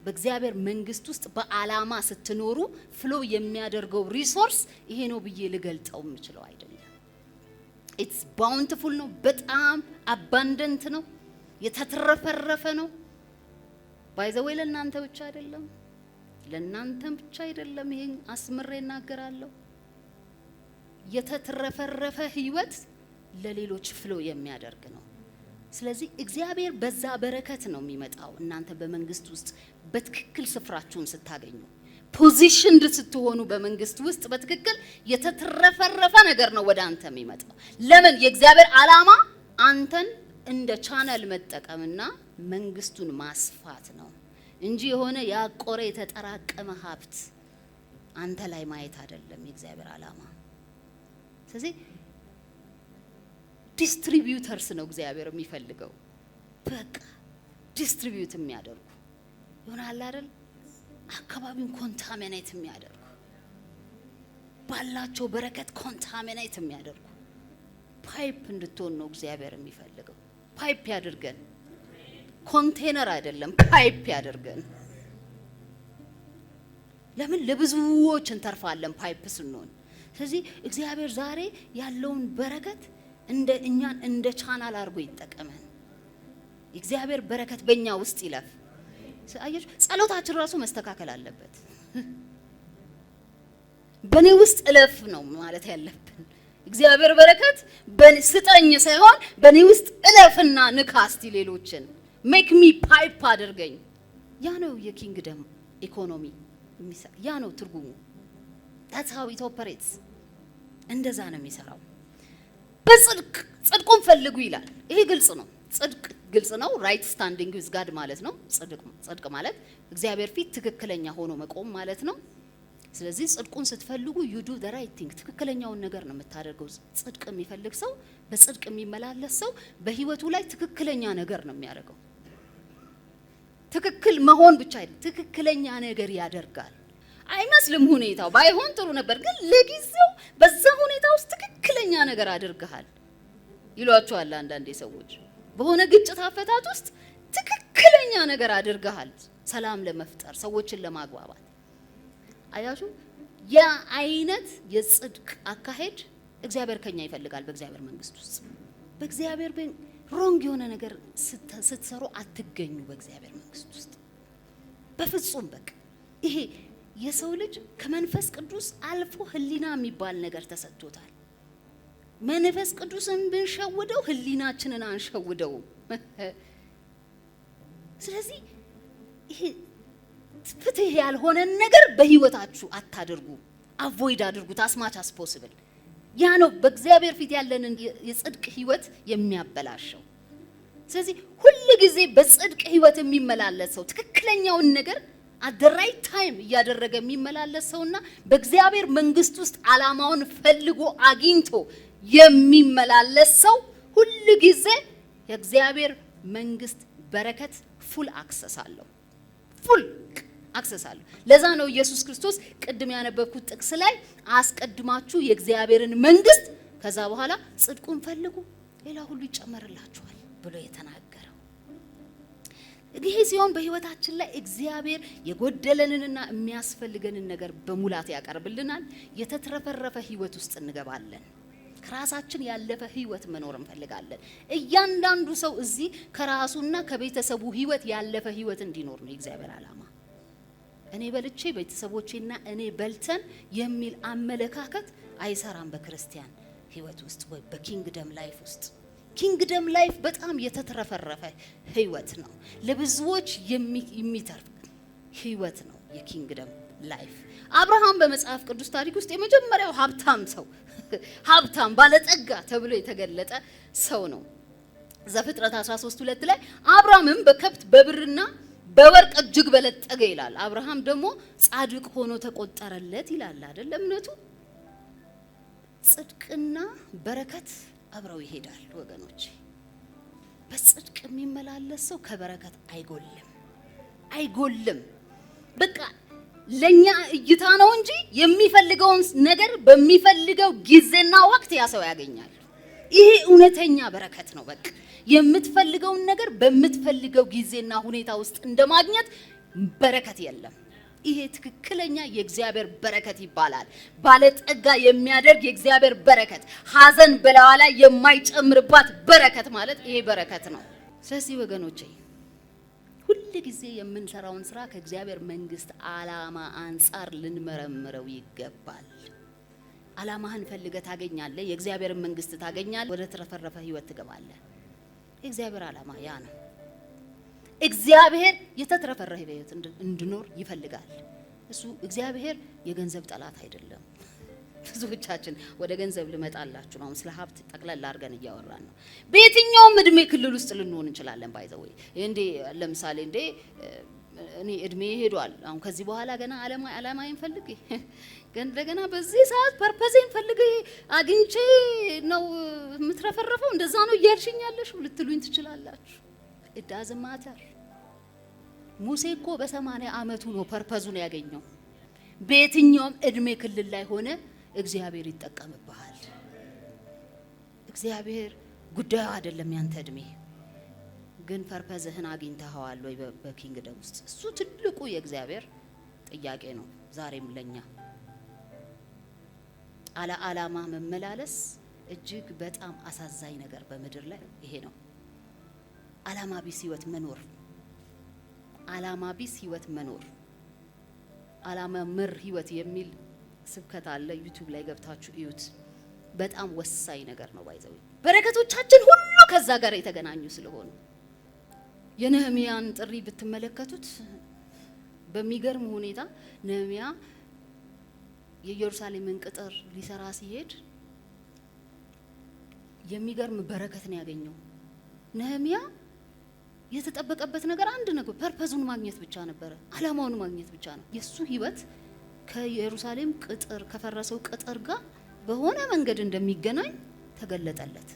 በእግዚአብሔር መንግስት ውስጥ በዓላማ ስትኖሩ flow የሚያደርገው resource ይሄ ነው ብዬ ልገልጠው የምችለው አይደለም። It's bountiful ነው። በጣም abundant ነው። የተትረፈረፈ ነው። By the way፣ ለእናንተ ብቻ አይደለም፣ ለእናንተም ብቻ አይደለም። ይሄን አስምሬ እናገራለሁ። የተትረፈረፈ ህይወት ለሌሎች flow የሚያደርግ ነው። ስለዚህ እግዚአብሔር በዛ በረከት ነው የሚመጣው። እናንተ በመንግስት ውስጥ በትክክል ስፍራችሁን ስታገኙ፣ positioned ስትሆኑ፣ በመንግስት ውስጥ በትክክል የተትረፈረፈ ነገር ነው ወደ አንተ የሚመጣው። ለምን? የእግዚአብሔር ዓላማ አንተን እንደ ቻነል መጠቀምና መንግስቱን ማስፋት ነው እንጂ የሆነ ያቆረ የተጠራቀመ ሀብት አንተ ላይ ማየት አይደለም የእግዚአብሔር ዓላማ። ስለዚህ distributors ነው እግዚአብሔር የሚፈልገው። በቃ distribute የሚያደርጉ። ይሆናል አይደል? አካባቢውን contaminate የሚያደርጉ፣ ባላቸው በረከት contaminate የሚያደርጉ pipe እንድትሆን ነው እግዚአብሔር የሚፈልገው። Pipe ያድርገን፣ ኮንቴነር አይደለም፣ pipe ያድርገን። ለምን? ለብዙዎች እንተርፋለን pipe ስንሆን። ስለዚህ እግዚአብሔር ዛሬ ያለውን በረከት እንደ እኛን እንደ ቻናል አድርጎ ይጠቀመን። የእግዚአብሔር በረከት በእኛ ውስጥ ይለፍ። አያችሁ፣ ጸሎታችን ራሱ መስተካከል አለበት። በእኔ ውስጥ እለፍ ነው ማለት ያለብን። እግዚአብሔር በረከት ስጠኝ ሳይሆን በእኔ ውስጥ እለፍና ንካ እስቲ ሌሎችን፣ make me pipe አድርገኝ። ያ ነው የ kingdom economy፣ ያ ነው ትርጉሙ። That's how it operates። እንደዛ ነው የሚሰራው። በጽድቅ ጽድቁን ፈልጉ ይላል። ይሄ ግልጽ ነው። ጽድቅ ግልጽ ነው። Right standing with God ማለት ነው። ጽድቅ ማለት እግዚአብሔር ፊት ትክክለኛ ሆኖ መቆም ማለት ነው። ስለዚህ ጽድቁን ስትፈልጉ you do the right thing፣ ትክክለኛውን ነገር ነው የምታደርገው። ጽድቅ የሚፈልግ ሰው፣ በጽድቅ የሚመላለስ ሰው በህይወቱ ላይ ትክክለኛ ነገር ነው የሚያደርገው። ትክክል መሆን ብቻ አይደለም፣ ትክክለኛ ነገር ያደርጋል። አይመስልም ሁኔታው ባይሆን ጥሩ ነበር፣ ግን ለጊዜው በዛ ሁኔታ ውስጥ ትክክለኛ ነገር አድርገሃል ይሏቸዋል አንዳንዴ ሰዎች። በሆነ ግጭት አፈታት ውስጥ ትክክለኛ ነገር አድርገሃል፣ ሰላም ለመፍጠር፣ ሰዎችን ለማግባባት። አያችሁ፣ ያ አይነት የጽድቅ አካሄድ እግዚአብሔር ከኛ ይፈልጋል። በእግዚአብሔር መንግስት ውስጥ በእግዚአብሔር wrong የሆነ ነገር ስትሰሩ አትገኙ። በእግዚአብሔር መንግስት ውስጥ በፍጹም። በቃ ይሄ የሰው ልጅ ከመንፈስ ቅዱስ አልፎ ህሊና የሚባል ነገር ተሰጥቶታል። መንፈስ ቅዱስን ብንሸውደው ህሊናችንን አንሸውደውም። ስለዚህ ይሄ ፍትህ ያልሆነን ነገር በህይወታችሁ አታድርጉ፣ avoid አድርጉት as much as possible። ያ ነው በእግዚአብሔር ፊት ያለንን የጽድቅ ህይወት የሚያበላሸው። ስለዚህ ሁል ጊዜ በጽድቅ ህይወት የሚመላለስ ሰው፣ ትክክለኛውን ነገር at the right time እያደረገ የሚመላለስ ሰውና በእግዚአብሔር መንግስት ውስጥ ዓላማውን ፈልጎ አግኝቶ የሚመላለስ ሰው ሁል ጊዜ የእግዚአብሔር መንግስት በረከት full access አለው። Full access አለው። ለዛ ነው ኢየሱስ ክርስቶስ ቅድም ያነበብኩት ጥቅስ ላይ አስቀድማችሁ የእግዚአብሔርን መንግስት ከዛ በኋላ ጽድቁን ፈልጉ፣ ሌላ ሁሉ ይጨመርላችኋል ብሎ የተናገረው። ይሄ ሲሆን በህይወታችን ላይ እግዚአብሔር የጎደለንንና የሚያስፈልገንን ነገር በሙላት ያቀርብልናል። የተትረፈረፈ ህይወት ውስጥ እንገባለን። ከራሳችን ያለፈ ህይወት መኖር እንፈልጋለን። እያንዳንዱ ሰው እዚህ ከራሱና ከቤተሰቡ ህይወት ያለፈ ህይወት እንዲኖር ነው የእግዚአብሔር ዓላማ። እኔ በልቼ ቤተሰቦቼና እኔ በልተን የሚል አመለካከት አይሰራም በክርስቲያን ህይወት ውስጥ ወይ በ kingdom life ውስጥ። Kingdom life በጣም የተትረፈረፈ ህይወት ነው። ለብዙዎች የሚተርፍ ህይወት ነው የ kingdom life። አብርሃም በመጽሐፍ ቅዱስ ታሪክ ውስጥ የመጀመሪያው ሀብታም ሰው፣ ሀብታም ባለጠጋ ተብሎ የተገለጠ ሰው ነው። ዘፍጥረት 13:2 ላይ አብርሃምም በከብት በብርና በወርቅ እጅግ በለጠገ ይላል። አብርሃም ደግሞ ጻድቅ ሆኖ ተቆጠረለት ይላል አይደል? እምነቱ። ጽድቅና በረከት አብረው ይሄዳሉ ወገኖች። በጽድቅ የሚመላለስ ሰው ከበረከት አይጎልም፣ አይጎልም። በቃ ለኛ እይታ ነው እንጂ የሚፈልገውን ነገር በሚፈልገው ጊዜና ወቅት ያ ሰው ያገኛል። ይሄ እውነተኛ በረከት ነው። በቃ የምትፈልገውን ነገር በምትፈልገው ጊዜና ሁኔታ ውስጥ እንደማግኘት በረከት የለም። ይሄ ትክክለኛ የእግዚአብሔር በረከት ይባላል። ባለጠጋ የሚያደርግ የእግዚአብሔር በረከት፣ ሐዘን በላዋ ላይ የማይጨምርባት በረከት ማለት ይሄ በረከት ነው። ስለዚህ ወገኖቼ፣ ሁል ጊዜ የምንሰራውን ስራ ከእግዚአብሔር መንግስት ዓላማ አንጻር ልንመረምረው ይገባል። ዓላማህን ፈልገህ ታገኛለህ። የእግዚአብሔርን መንግስት ታገኛለህ። ወደ ተትረፈረፈ ህይወት ትገባለህ። የእግዚአብሔር ዓላማ ያ ነው። እግዚአብሔር የተትረፈረፈ ህይወት እንድኖር ይፈልጋል። እሱ እግዚአብሔር የገንዘብ ጠላት አይደለም። ብዙዎቻችን ወደ ገንዘብ ልመጣላችሁ ነው። አሁን ስለ ሀብት ጠቅለል አድርገን እያወራን ነው። በየትኛውም እድሜ ክልል ውስጥ ልንሆን እንችላለን። By the way፣ እንዴ ለምሳሌ እንዴ እኔ እድሜ ሄዷል። አሁን ከዚህ በኋላ ገና አላማዬን ፈልጌ እንደገና በዚህ ሰዓት purpose ኤን ፈልጌ አግኝቼ ነው የምትረፈረፈው፣ እንደዛ ነው እያልሽኝ ያለሽው ልትሉኝ ትችላላችሁ። It doesn't matter። ሙሴ እኮ በ80 ዓመቱ ነው purpose ኡን ያገኘው። በየትኛውም እድሜ ክልል ላይ ሆነ እግዚአብሔር ይጠቀምብሃል። እግዚአብሔር ጉዳዩ አይደለም ያንተ እድሜ፣ ግን purpose ህን አግኝተኸዋል ወይ በ kingdom ውስጥ? እሱ ትልቁ የእግዚአብሔር ጥያቄ ነው ዛሬም ለኛ። አለ ዓላማ መመላለስ እጅግ በጣም አሳዛኝ ነገር በምድር ላይ ይሄ ነው። ዓላማ ቢስ ህይወት መኖር፣ ዓላማ ቢስ ህይወት መኖር፣ ዓላማ መር ህይወት የሚል ስብከት አለ። YouTube ላይ ገብታችሁ እዩት። በጣም ወሳኝ ነገር ነው። By the way በረከቶቻችን ሁሉ ከዛ ጋር የተገናኙ ስለሆኑ የነህሚያን ጥሪ ብትመለከቱት በሚገርም ሁኔታ ነህሚያ የኢየሩሳሌምን ቅጥር ሊሰራ ሲሄድ የሚገርም በረከት ነው ያገኘው። ነህሚያ የተጠበቀበት ነገር አንድ ነገር purpose ኡን ማግኘት ብቻ ነበረ፣ አላማውን ማግኘት ብቻ ነው። የሱ ህይወት ከኢየሩሳሌም ቅጥር ከፈረሰው ቅጥር ጋር በሆነ መንገድ እንደሚገናኝ ተገለጠለት።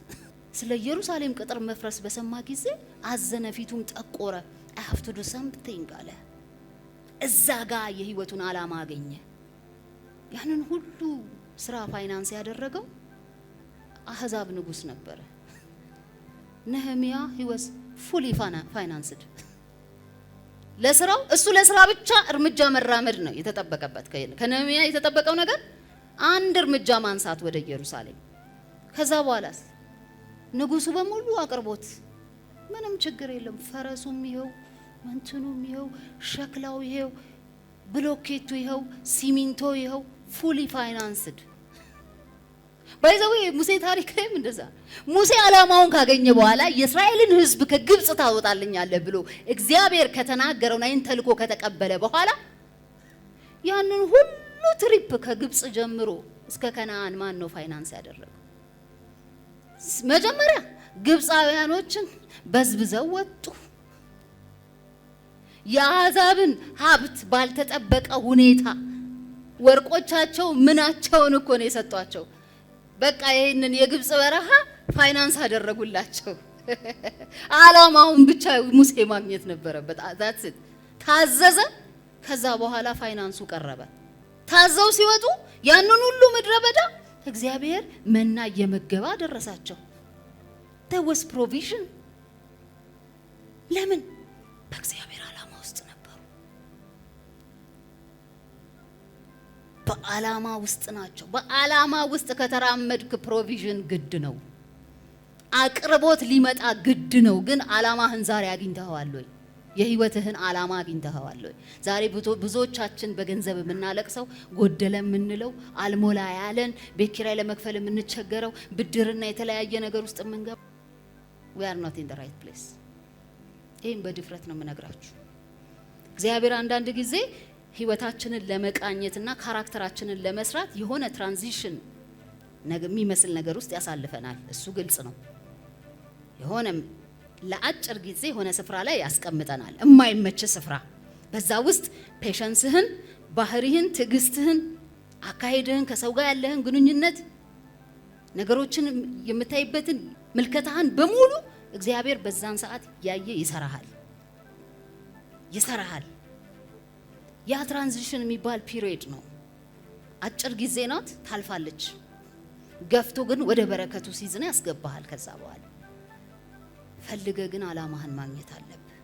ስለ ኢየሩሳሌም ቅጥር መፍረስ በሰማ ጊዜ አዘነ፣ ፊቱም ጠቆረ። "I have to do something" አለ። እዛ ጋ የህይወቱን አላማ አገኘ። ያንን ሁሉ ስራ ፋይናንስ ያደረገው አህዛብ ንጉስ ነበረ። ነህሚያ he was fully financed ለስራው። እሱ ለስራ ብቻ እርምጃ መራመድ ነው የተጠበቀበት። ከነህሚያ የተጠበቀው ነገር አንድ እርምጃ ማንሳት ወደ ኢየሩሳሌም። ከዛ በኋላስ ንጉሱ በሙሉ አቅርቦት ምንም ችግር የለም። ፈረሱም ይኸው፣ እንትኑም ይኸው፣ ሸክላው ይኸው፣ ብሎኬቱ ይኸው፣ ሲሚንቶ ይኸው፣ fully financed። By the way ሙሴ ታሪክ ላይም እንደዛ ሙሴ ዓላማውን ካገኘ በኋላ የእስራኤልን ሕዝብ ከግብጽ ታወጣልኛለህ ብሎ እግዚአብሔር ከተናገረውና ይህን ተልኮ ከተቀበለ በኋላ ያንን ሁሉ trip ከግብጽ ጀምሮ እስከ ከነአን ማን ነው ፋይናንስ ያደረገው? መጀመሪያ ግብፃውያኖችን በዝብዘው ወጡ። የአሕዛብን ሀብት ባልተጠበቀ ሁኔታ ወርቆቻቸው ምናቸውን እኮ ነው የሰጧቸው። በቃ ይህንን የግብፅ በረሃ ፋይናንስ አደረጉላቸው። አላማውን ብቻ ሙሴ ማግኘት ነበረበት። That's it። ታዘዘ። ከዛ በኋላ ፋይናንሱ ቀረበ። ታዘው ሲወጡ ያንን ሁሉ ምድረ በዳ እግዚአብሔር መና እየመገበ አደረሳቸው። There was provision። ለምን? በእግዚአብሔር ዓላማ ውስጥ ነበሩ። በዓላማ ውስጥ ናቸው። በዓላማ ውስጥ ከተራመድክ provision ግድ ነው። አቅርቦት ሊመጣ ግድ ነው። ግን ዓላማህን ዛሬ አግኝተኸዋል ወይ? የህይወትህን ዓላማ አግኝተኸዋል ወይ? ዛሬ ብዙዎቻችን በገንዘብ የምናለቅሰው፣ ጎደለ የምንለው፣ አልሞላ ያለን፣ ቤት ኪራይ ለመክፈል የምንቸገረው፣ ብድርና የተለያየ ነገር ውስጥ የምንገባ we are not in the right place። ይህም በድፍረት ነው የምነግራችሁ። እግዚአብሔር አንዳንድ ጊዜ ህይወታችንን ለመቃኘትና character ኣችንን ለመስራት የሆነ transition የሚመስል ነገር ውስጥ ያሳልፈናል። እሱ ግልጽ ነው። የሆነ ለአጭር ጊዜ የሆነ ስፍራ ላይ ያስቀምጠናል፣ የማይመች ስፍራ። በዛ ውስጥ patience ህን፣ ባህሪህን፣ ትዕግስትህን፣ አካሄድህን፣ ከሰው ጋር ያለህን ግንኙነት፣ ነገሮችን የምታይበትን ምልከታህን በሙሉ እግዚአብሔር በዛን ሰዓት ያየ ይሰራሃል ይሰራሃል። ያ transition የሚባል period ነው። አጭር ጊዜ ናት፣ ታልፋለች። ገፍቶ ግን ወደ በረከቱ season ያስገባሃል። ከዛ በኋላ ፈልገህ ግን አላማህን ማግኘት አለብህ።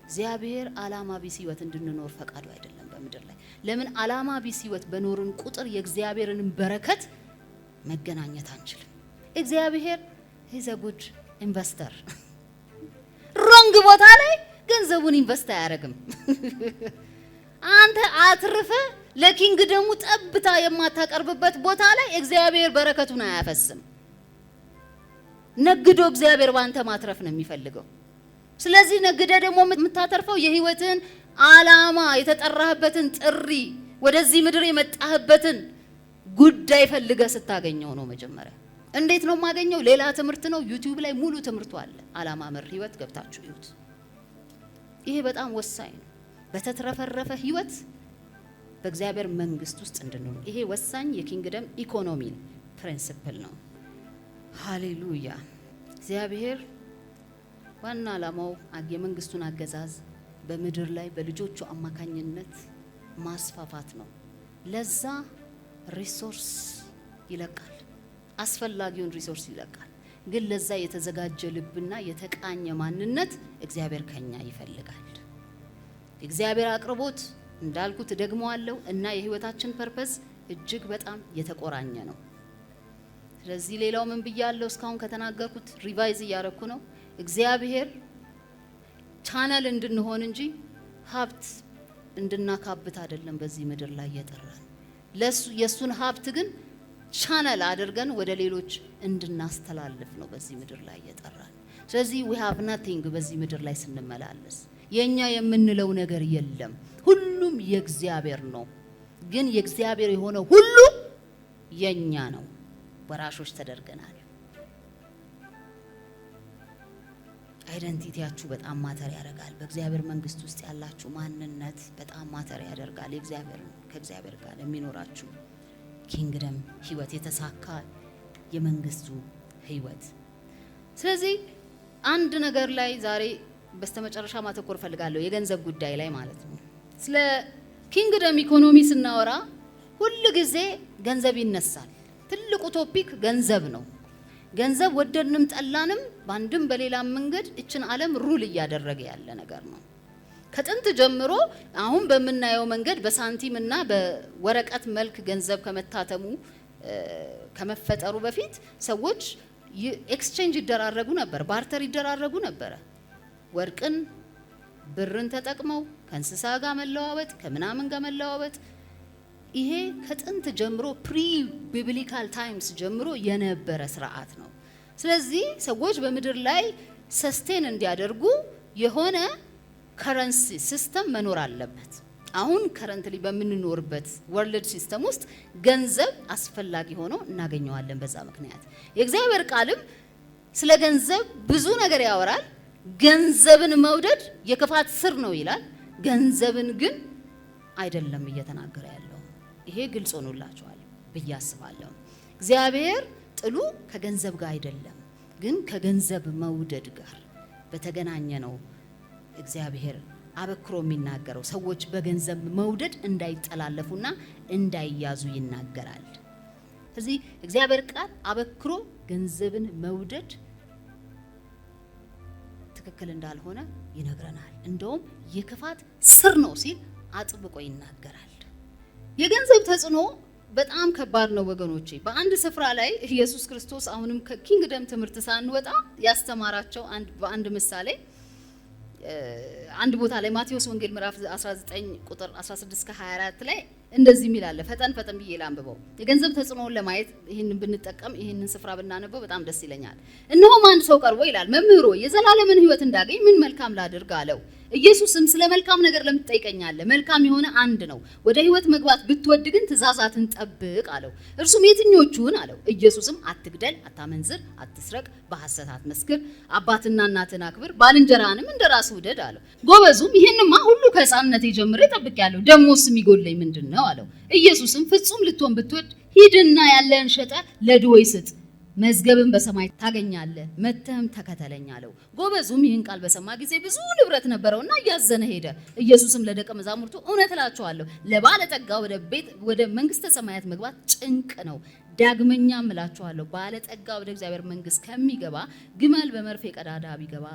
እግዚአብሔር አላማ ቢስ ህይወት እንድንኖር ፈቃዱ አይደለም በምድር ላይ። ለምን? አላማ ቢስ ህይወት በኖርን ቁጥር የእግዚአብሔርን በረከት መገናኘት አንችልም። እግዚአብሔር he's a good investor። Wrong ቦታ ላይ ገንዘቡን invest አያደርግም። አንተ አትርፈህ ለ kingdom ኡ ጠብታ የማታቀርብበት ቦታ ላይ እግዚአብሔር በረከቱን አያፈስም። ነግዶ እግዚአብሔር ባንተ ማትረፍ ነው የሚፈልገው። ስለዚህ ነግደህ ደግሞ የምታተርፈው የህይወትህን አላማ፣ የተጠራህበትን ጥሪ፣ ወደዚህ ምድር የመጣህበትን ጉዳይ ፈልገህ ስታገኘው ነው። መጀመሪያ እንዴት ነው የማገኘው? ሌላ ትምህርት ነው። YouTube ላይ ሙሉ ትምህርቱ አለ። አላማ መር ህይወት ገብታችሁ እዩት። ይሄ በጣም ወሳኝ ነው። በተትረፈረፈ ህይወት በእግዚአብሔር መንግስት ውስጥ እንድንኖር ይሄ ወሳኝ የ kingdom economy principle ነው። ሃሌሉያ። እግዚአብሔር ዋና ዓላማው የመንግስቱን አገዛዝ በምድር ላይ በልጆቹ አማካኝነት ማስፋፋት ነው። ለዛ resource ይለቃል፣ አስፈላጊውን resource ይለቃል። ግን ለዛ የተዘጋጀ ልብና የተቃኘ ማንነት እግዚአብሔር ከኛ ይፈልጋል። እግዚአብሔር አቅርቦት እንዳልኩት ደግመዋለሁ እና የህይወታችን purpose እጅግ በጣም የተቆራኘ ነው። ስለዚህ ሌላው ምን ብያለሁ? እስካሁን ከተናገርኩት revise እያረኩ ነው። እግዚአብሔር ቻናል እንድንሆን እንጂ ሀብት እንድናካብት አይደለም በዚህ ምድር ላይ የጠራን። ለሱ የሱን ሀብት ግን ቻናል አድርገን ወደ ሌሎች እንድናስተላልፍ ነው በዚህ ምድር ላይ የጠራን። ስለዚህ we have nothing። በዚህ ምድር ላይ ስንመላለስ የኛ የምንለው ነገር የለም። ሁሉም የእግዚአብሔር ነው። ግን የእግዚአብሔር የሆነ ሁሉ የኛ ነው። ወራሾች ተደርገናል። Identity ያችሁ በጣም matter ያደርጋል። በእግዚአብሔር መንግስት ውስጥ ያላችሁ ማንነት በጣም matter ያደርጋል። የእግዚአብሔር ከእግዚአብሔር ጋር የሚኖራችሁ kingdom ህይወት፣ የተሳካ የመንግስቱ ህይወት። ስለዚህ አንድ ነገር ላይ ዛሬ በስተመጨረሻ ማተኮር እፈልጋለሁ፣ የገንዘብ ጉዳይ ላይ ማለት ነው። ስለ kingdom economy ስናወራ ሁል ጊዜ ገንዘብ ይነሳል። ትልቁ topic ገንዘብ ነው። ገንዘብ ወደድንም ጠላንም በአንድም በሌላም መንገድ እችን ዓለም rule እያደረገ ያለ ነገር ነው። ከጥንት ጀምሮ አሁን በምናየው መንገድ በሳንቲም እና በወረቀት መልክ ገንዘብ ከመታተሙ፣ ከመፈጠሩ በፊት ሰዎች exchange ይደራረጉ ነበር፣ barter ይደራረጉ ነበረ። ወርቅን፣ ብርን ተጠቅመው ከእንስሳ ጋር መለዋወጥ፣ ከምናምን ጋር መለዋወጥ፣ ይሄ ከጥንት ጀምሮ pre biblical times ጀምሮ የነበረ ስርዓት ነው። ስለዚህ ሰዎች በምድር ላይ sustain እንዲያደርጉ የሆነ currency system መኖር አለበት። አሁን currently በምንኖርበት world system ውስጥ ገንዘብ አስፈላጊ ሆኖ እናገኘዋለን። በዛ ምክንያት የእግዚአብሔር ቃልም ስለ ገንዘብ ብዙ ነገር ያወራል። ገንዘብን መውደድ የክፋት ስር ነው ይላል። ገንዘብን ግን አይደለም እየተናገረ ያለው። ይሄ ግልጽ ሆኖላችኋል ብዬ አስባለሁ። እግዚአብሔር ጥሉ ከገንዘብ ጋር አይደለም፣ ግን ከገንዘብ መውደድ ጋር በተገናኘ ነው እግዚአብሔር አበክሮ የሚናገረው። ሰዎች በገንዘብ መውደድ እንዳይጠላለፉና እንዳይያዙ ይናገራል። ስለዚህ እግዚአብሔር ቃል አበክሮ ገንዘብን መውደድ ትክክል እንዳልሆነ ይነግረናል። እንደውም የክፋት ስር ነው ሲል አጥብቆ ይናገራል። የገንዘብ ተጽዕኖ በጣም ከባድ ነው ወገኖቼ። በአንድ ስፍራ ላይ ኢየሱስ ክርስቶስ አሁንም ከ kingdom ትምህርት ሳንወጣ ያስተማራቸው በአንድ ምሳሌ አንድ ቦታ ላይ ማቴዎስ ወንጌል ምዕራፍ 19 ቁጥር 16 እስከ 24 ላይ እንደዚህ የሚል አለ። ፈጠን ፈጠን ብዬ ላንብበው። የገንዘብ ተጽዕኖውን ለማየት ይህንን ብንጠቀም፣ ይህንን ስፍራ ብናነበው በጣም ደስ ይለኛል። እነሆም አንድ ሰው ቀርቦ ይላል፣ "መምህር ሆይ፣ የዘላለምን ሕይወት እንዳገኝ ምን መልካም ላድርግ?" አለው። ኢየሱስም "ስለ መልካም ነገር ለምን ትጠይቀኛለህ? መልካም የሆነ አንድ ነው። ወደ ሕይወት መግባት ብትወድ ግን ትእዛዛትን ጠብቅ" አለው። እርሱም "የትኞቹን?" አለው። ኢየሱስም "አትግደል፣ አታመንዝር፣ አትስረቅ፣ በሐሰት አትመስክር፣ አባትና እናትህን አክብር፣ ባልንጀራህንም እንደ ራስህ ውደድ" አለው። ጎበዙም "ይህንማ ሁሉ ከሕፃንነቴ ጀምሬ ጠብቄአለሁ፣ ደግሞስ የሚጎድለኝ ምንድን ነው?" አለው። ኢየሱስም "ፍጹም ልትሆን ብትወድ ሂድና ያለህን ሸጠህ ለድሆች ስጥ፣ መዝገብን በሰማይ ታገኛለህ፣ መጥተህም ተከተለኝ" አለው። ጎበዙም ይህን ቃል በሰማ ጊዜ ብዙ ንብረት ነበረውና እያዘነ ሄደ። ኢየሱስም ለደቀ መዛሙርቱ "እውነት እላችኋለሁ፣ ለባለጠጋ ወደ መንግስተ ሰማያት መግባት ጭንቅ ነው። ዳግመኛም እላችኋለሁ፣ ባለጠጋ ወደ እግዚአብሔር መንግስት ከሚገባ ግመል በመርፌ ቀዳዳ ቢገባ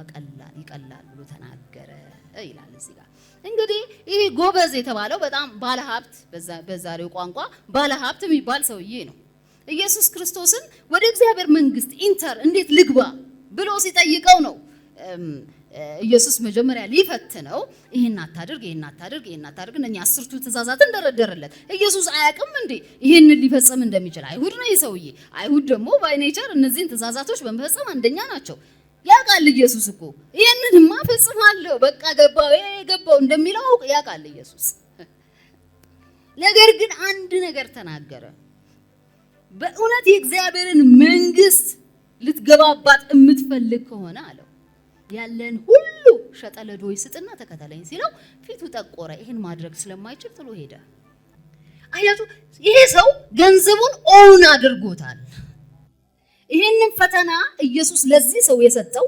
ይቀላል" ብሎ ተናገረ ይላል እዚህ ጋር። እንግዲህ ይህ ጎበዝ የተባለው በጣም ባለሀብት፣ በዛሬው ቋንቋ ባለሀብት የሚባል ሰውዬ ነው። ኢየሱስ ክርስቶስን ወደ እግዚአብሔር መንግስት enter እንዴት ልግባ ብሎ ሲጠይቀው ነው ኢየሱስ መጀመሪያ ሊፈትነው ይሄን አታድርግ፣ ይሄን አታድርግ፣ ይሄን አታድርግ፣ እነኛ አስርቱ ትእዛዛትን ደረደረለት። ኢየሱስ አያውቅም እንዴ ይሄንን ሊፈጽም እንደሚችል? አይሁድ ነው ይህ ሰውዬ። አይሁድ ደግሞ by nature እነዚህን ትእዛዛቶች በመፈጸም አንደኛ ናቸው። ያውቃል ኢየሱስ እኮ ይሄንንማ ፈጽማለሁ፣ በቃ ገባው ገባው እንደሚለው ያውቃል ኢየሱስ። ነገር ግን አንድ ነገር ተናገረ። በእውነት የእግዚአብሔርን መንግስት ልትገባባት የምትፈልግ ከሆነ አለው፣ ያለህን ሁሉ ሸጠህ ለድሆች ስጥና ተከተለኝ ሲለው ፊቱ ጠቆረ። ይህን ማድረግ ስለማይችል ጥሎ ሄደ። አያችሁ፣ ይሄ ሰው ገንዘቡን own አድርጎታል። ይሄንን ፈተና ኢየሱስ ለዚህ ሰው የሰጠው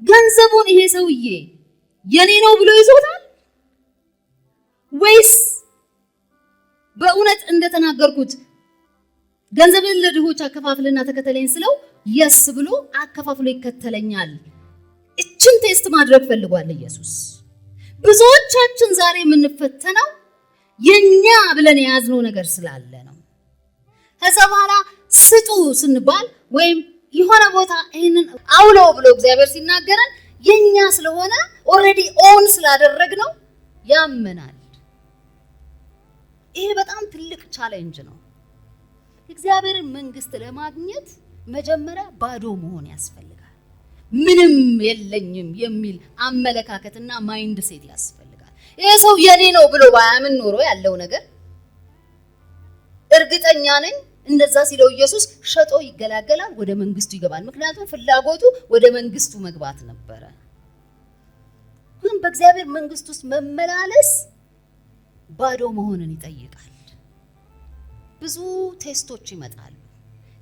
ገንዘቡን ይሄ ሰውዬ የኔ ነው ብሎ ይዞታል ወይስ በእውነት እንደተናገርኩት ገንዘብን ለድሆች አከፋፍልና ተከተለኝ ስለው yes ብሎ አከፋፍሎ ይከተለኛል? እችን test ማድረግ ፈልጓል ኢየሱስ። ብዙዎቻችን ዛሬ የምንፈተነው የኛ ብለን የያዝነው ነገር ስላለ ነው። ከዛ በኋላ ስጡ ስንባል ወይም የሆነ ቦታ ይሄንን አውለው ብሎ እግዚአብሔር ሲናገረን የኛ ስለሆነ already own ስላደረግነው ያመናል። ይሄ በጣም ትልቅ challenge ነው። እግዚአብሔርን መንግስት ለማግኘት መጀመሪያ ባዶ መሆን ያስፈልጋል። ምንም የለኝም የሚል አመለካከትና mindset ያስፈልጋል። ይሄ ሰው የኔ ነው ብሎ ባያምን ኖሮ ያለው ነገር እርግጠኛ ነኝ እንደዛ ሲለው ኢየሱስ ሸጦ ይገላገላል፣ ወደ መንግስቱ ይገባል። ምክንያቱም ፍላጎቱ ወደ መንግስቱ መግባት ነበረ። ግን በእግዚአብሔር መንግስት ውስጥ መመላለስ ባዶ መሆንን ይጠይቃል። ብዙ test ኦች ይመጣሉ።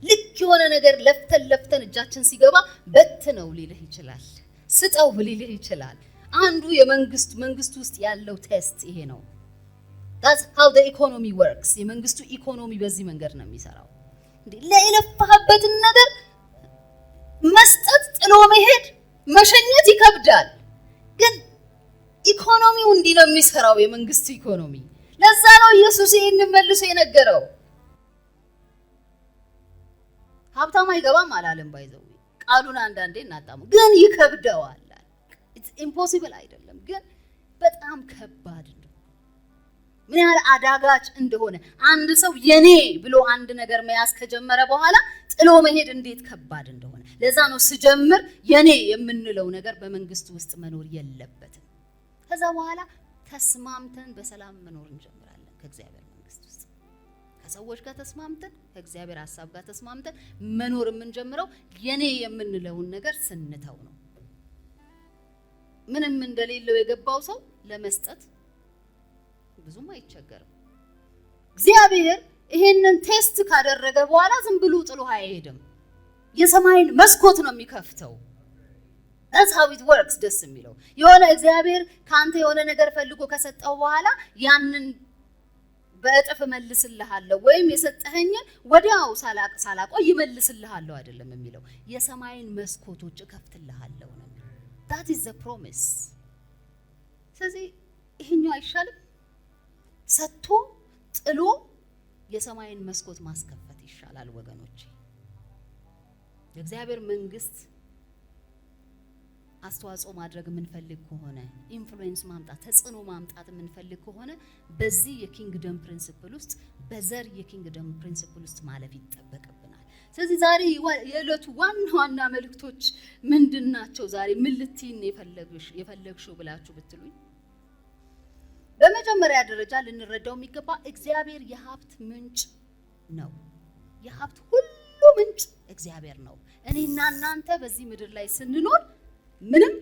ልክ የሆነ ነገር ለፍተን ለፍተን እጃችን ሲገባ በትነው ሊልህ ይችላል፣ ስጠው ሊልህ ይችላል። አንዱ የመንግስት መንግስቱ ውስጥ ያለው test ይሄ ነው። That's how the economy works። የመንግስቱ ኢኮኖሚ በዚህ መንገድ ነው የሚሰራው። እንዴ ለየለፋህበትን ነገር መስጠት፣ ጥሎ መሄድ፣ መሸኘት ይከብዳል። ግን ኢኮኖሚው እንዲህ ነው የሚሰራው፣ የመንግስቱ ኢኮኖሚ። ለዛ ነው ኢየሱስ ይህንን መልሶ የነገረው። ሀብታም አይገባም አላለም። By the way ቃሉን አንዳንዴ እናጣሙ፣ ግን ይከብደዋል። It's impossible አይደለም፣ ግን በጣም ከባድ ነው። ምን ያህል አዳጋች እንደሆነ አንድ ሰው የኔ ብሎ አንድ ነገር መያዝ ከጀመረ በኋላ ጥሎ መሄድ እንዴት ከባድ እንደሆነ። ለዛ ነው ስጀምር የኔ የምንለው ነገር በመንግስቱ ውስጥ መኖር የለበትም። ከዛ በኋላ ተስማምተን በሰላም መኖር እንጀምራለን ከእግዚአብሔር መንግስት ውስጥ። ከሰዎች ጋር ተስማምተን፣ ከእግዚአብሔር ሀሳብ ጋር ተስማምተን መኖር የምንጀምረው የኔ የምንለውን ነገር ስንተው ነው። ምንም እንደሌለው የገባው ሰው ለመስጠት ብዙም አይቸገርም። እግዚአብሔር ይሄንን test ካደረገ በኋላ ዝም ብሎ ጥሎ አይሄድም። የሰማይን መስኮት ነው የሚከፍተው። That's how it works። ደስ የሚለው የሆነ እግዚአብሔር ከአንተ የሆነ ነገር ፈልጎ ከሰጠው በኋላ ያንን በእጥፍ እመልስልሃለሁ ወይም የሰጠኸኝን ወዲያው ሳላቆይ እመልስልሃለሁ አይደለም የሚለው፣ የሰማይን መስኮቶች እከፍትልሃለሁ ነው የሚለው። That is the promise። ስለዚህ ይሄኛው አይሻልም? ሰጥቶ ጥሎ የሰማይን መስኮት ማስከፈት ይሻላል ወገኖቼ። የእግዚአብሔር መንግስት አስተዋጽኦ ማድረግ የምንፈልግ ከሆነ፣ influence ማምጣት፣ ተጽዕኖ ማምጣት የምንፈልግ ከሆነ በዚህ የ kingdom principle ውስጥ፣ በዘር የ kingdom principle ውስጥ ማለፍ ይጠበቅብናል። ስለዚህ ዛሬ የዕለቱ ዋና ዋና መልእክቶች ምንድን ናቸው? ዛሬ ምን ልትይን የፈለግሽው ብላችሁ ብትሉኝ፣ በመጀመሪያ ደረጃ ልንረዳው የሚገባ እግዚአብሔር የሀብት ምንጭ ነው። የሀብት ሁሉ ምንጭ እግዚአብሔር ነው። እኔና እናንተ በዚህ ምድር ላይ ስንኖር ምንም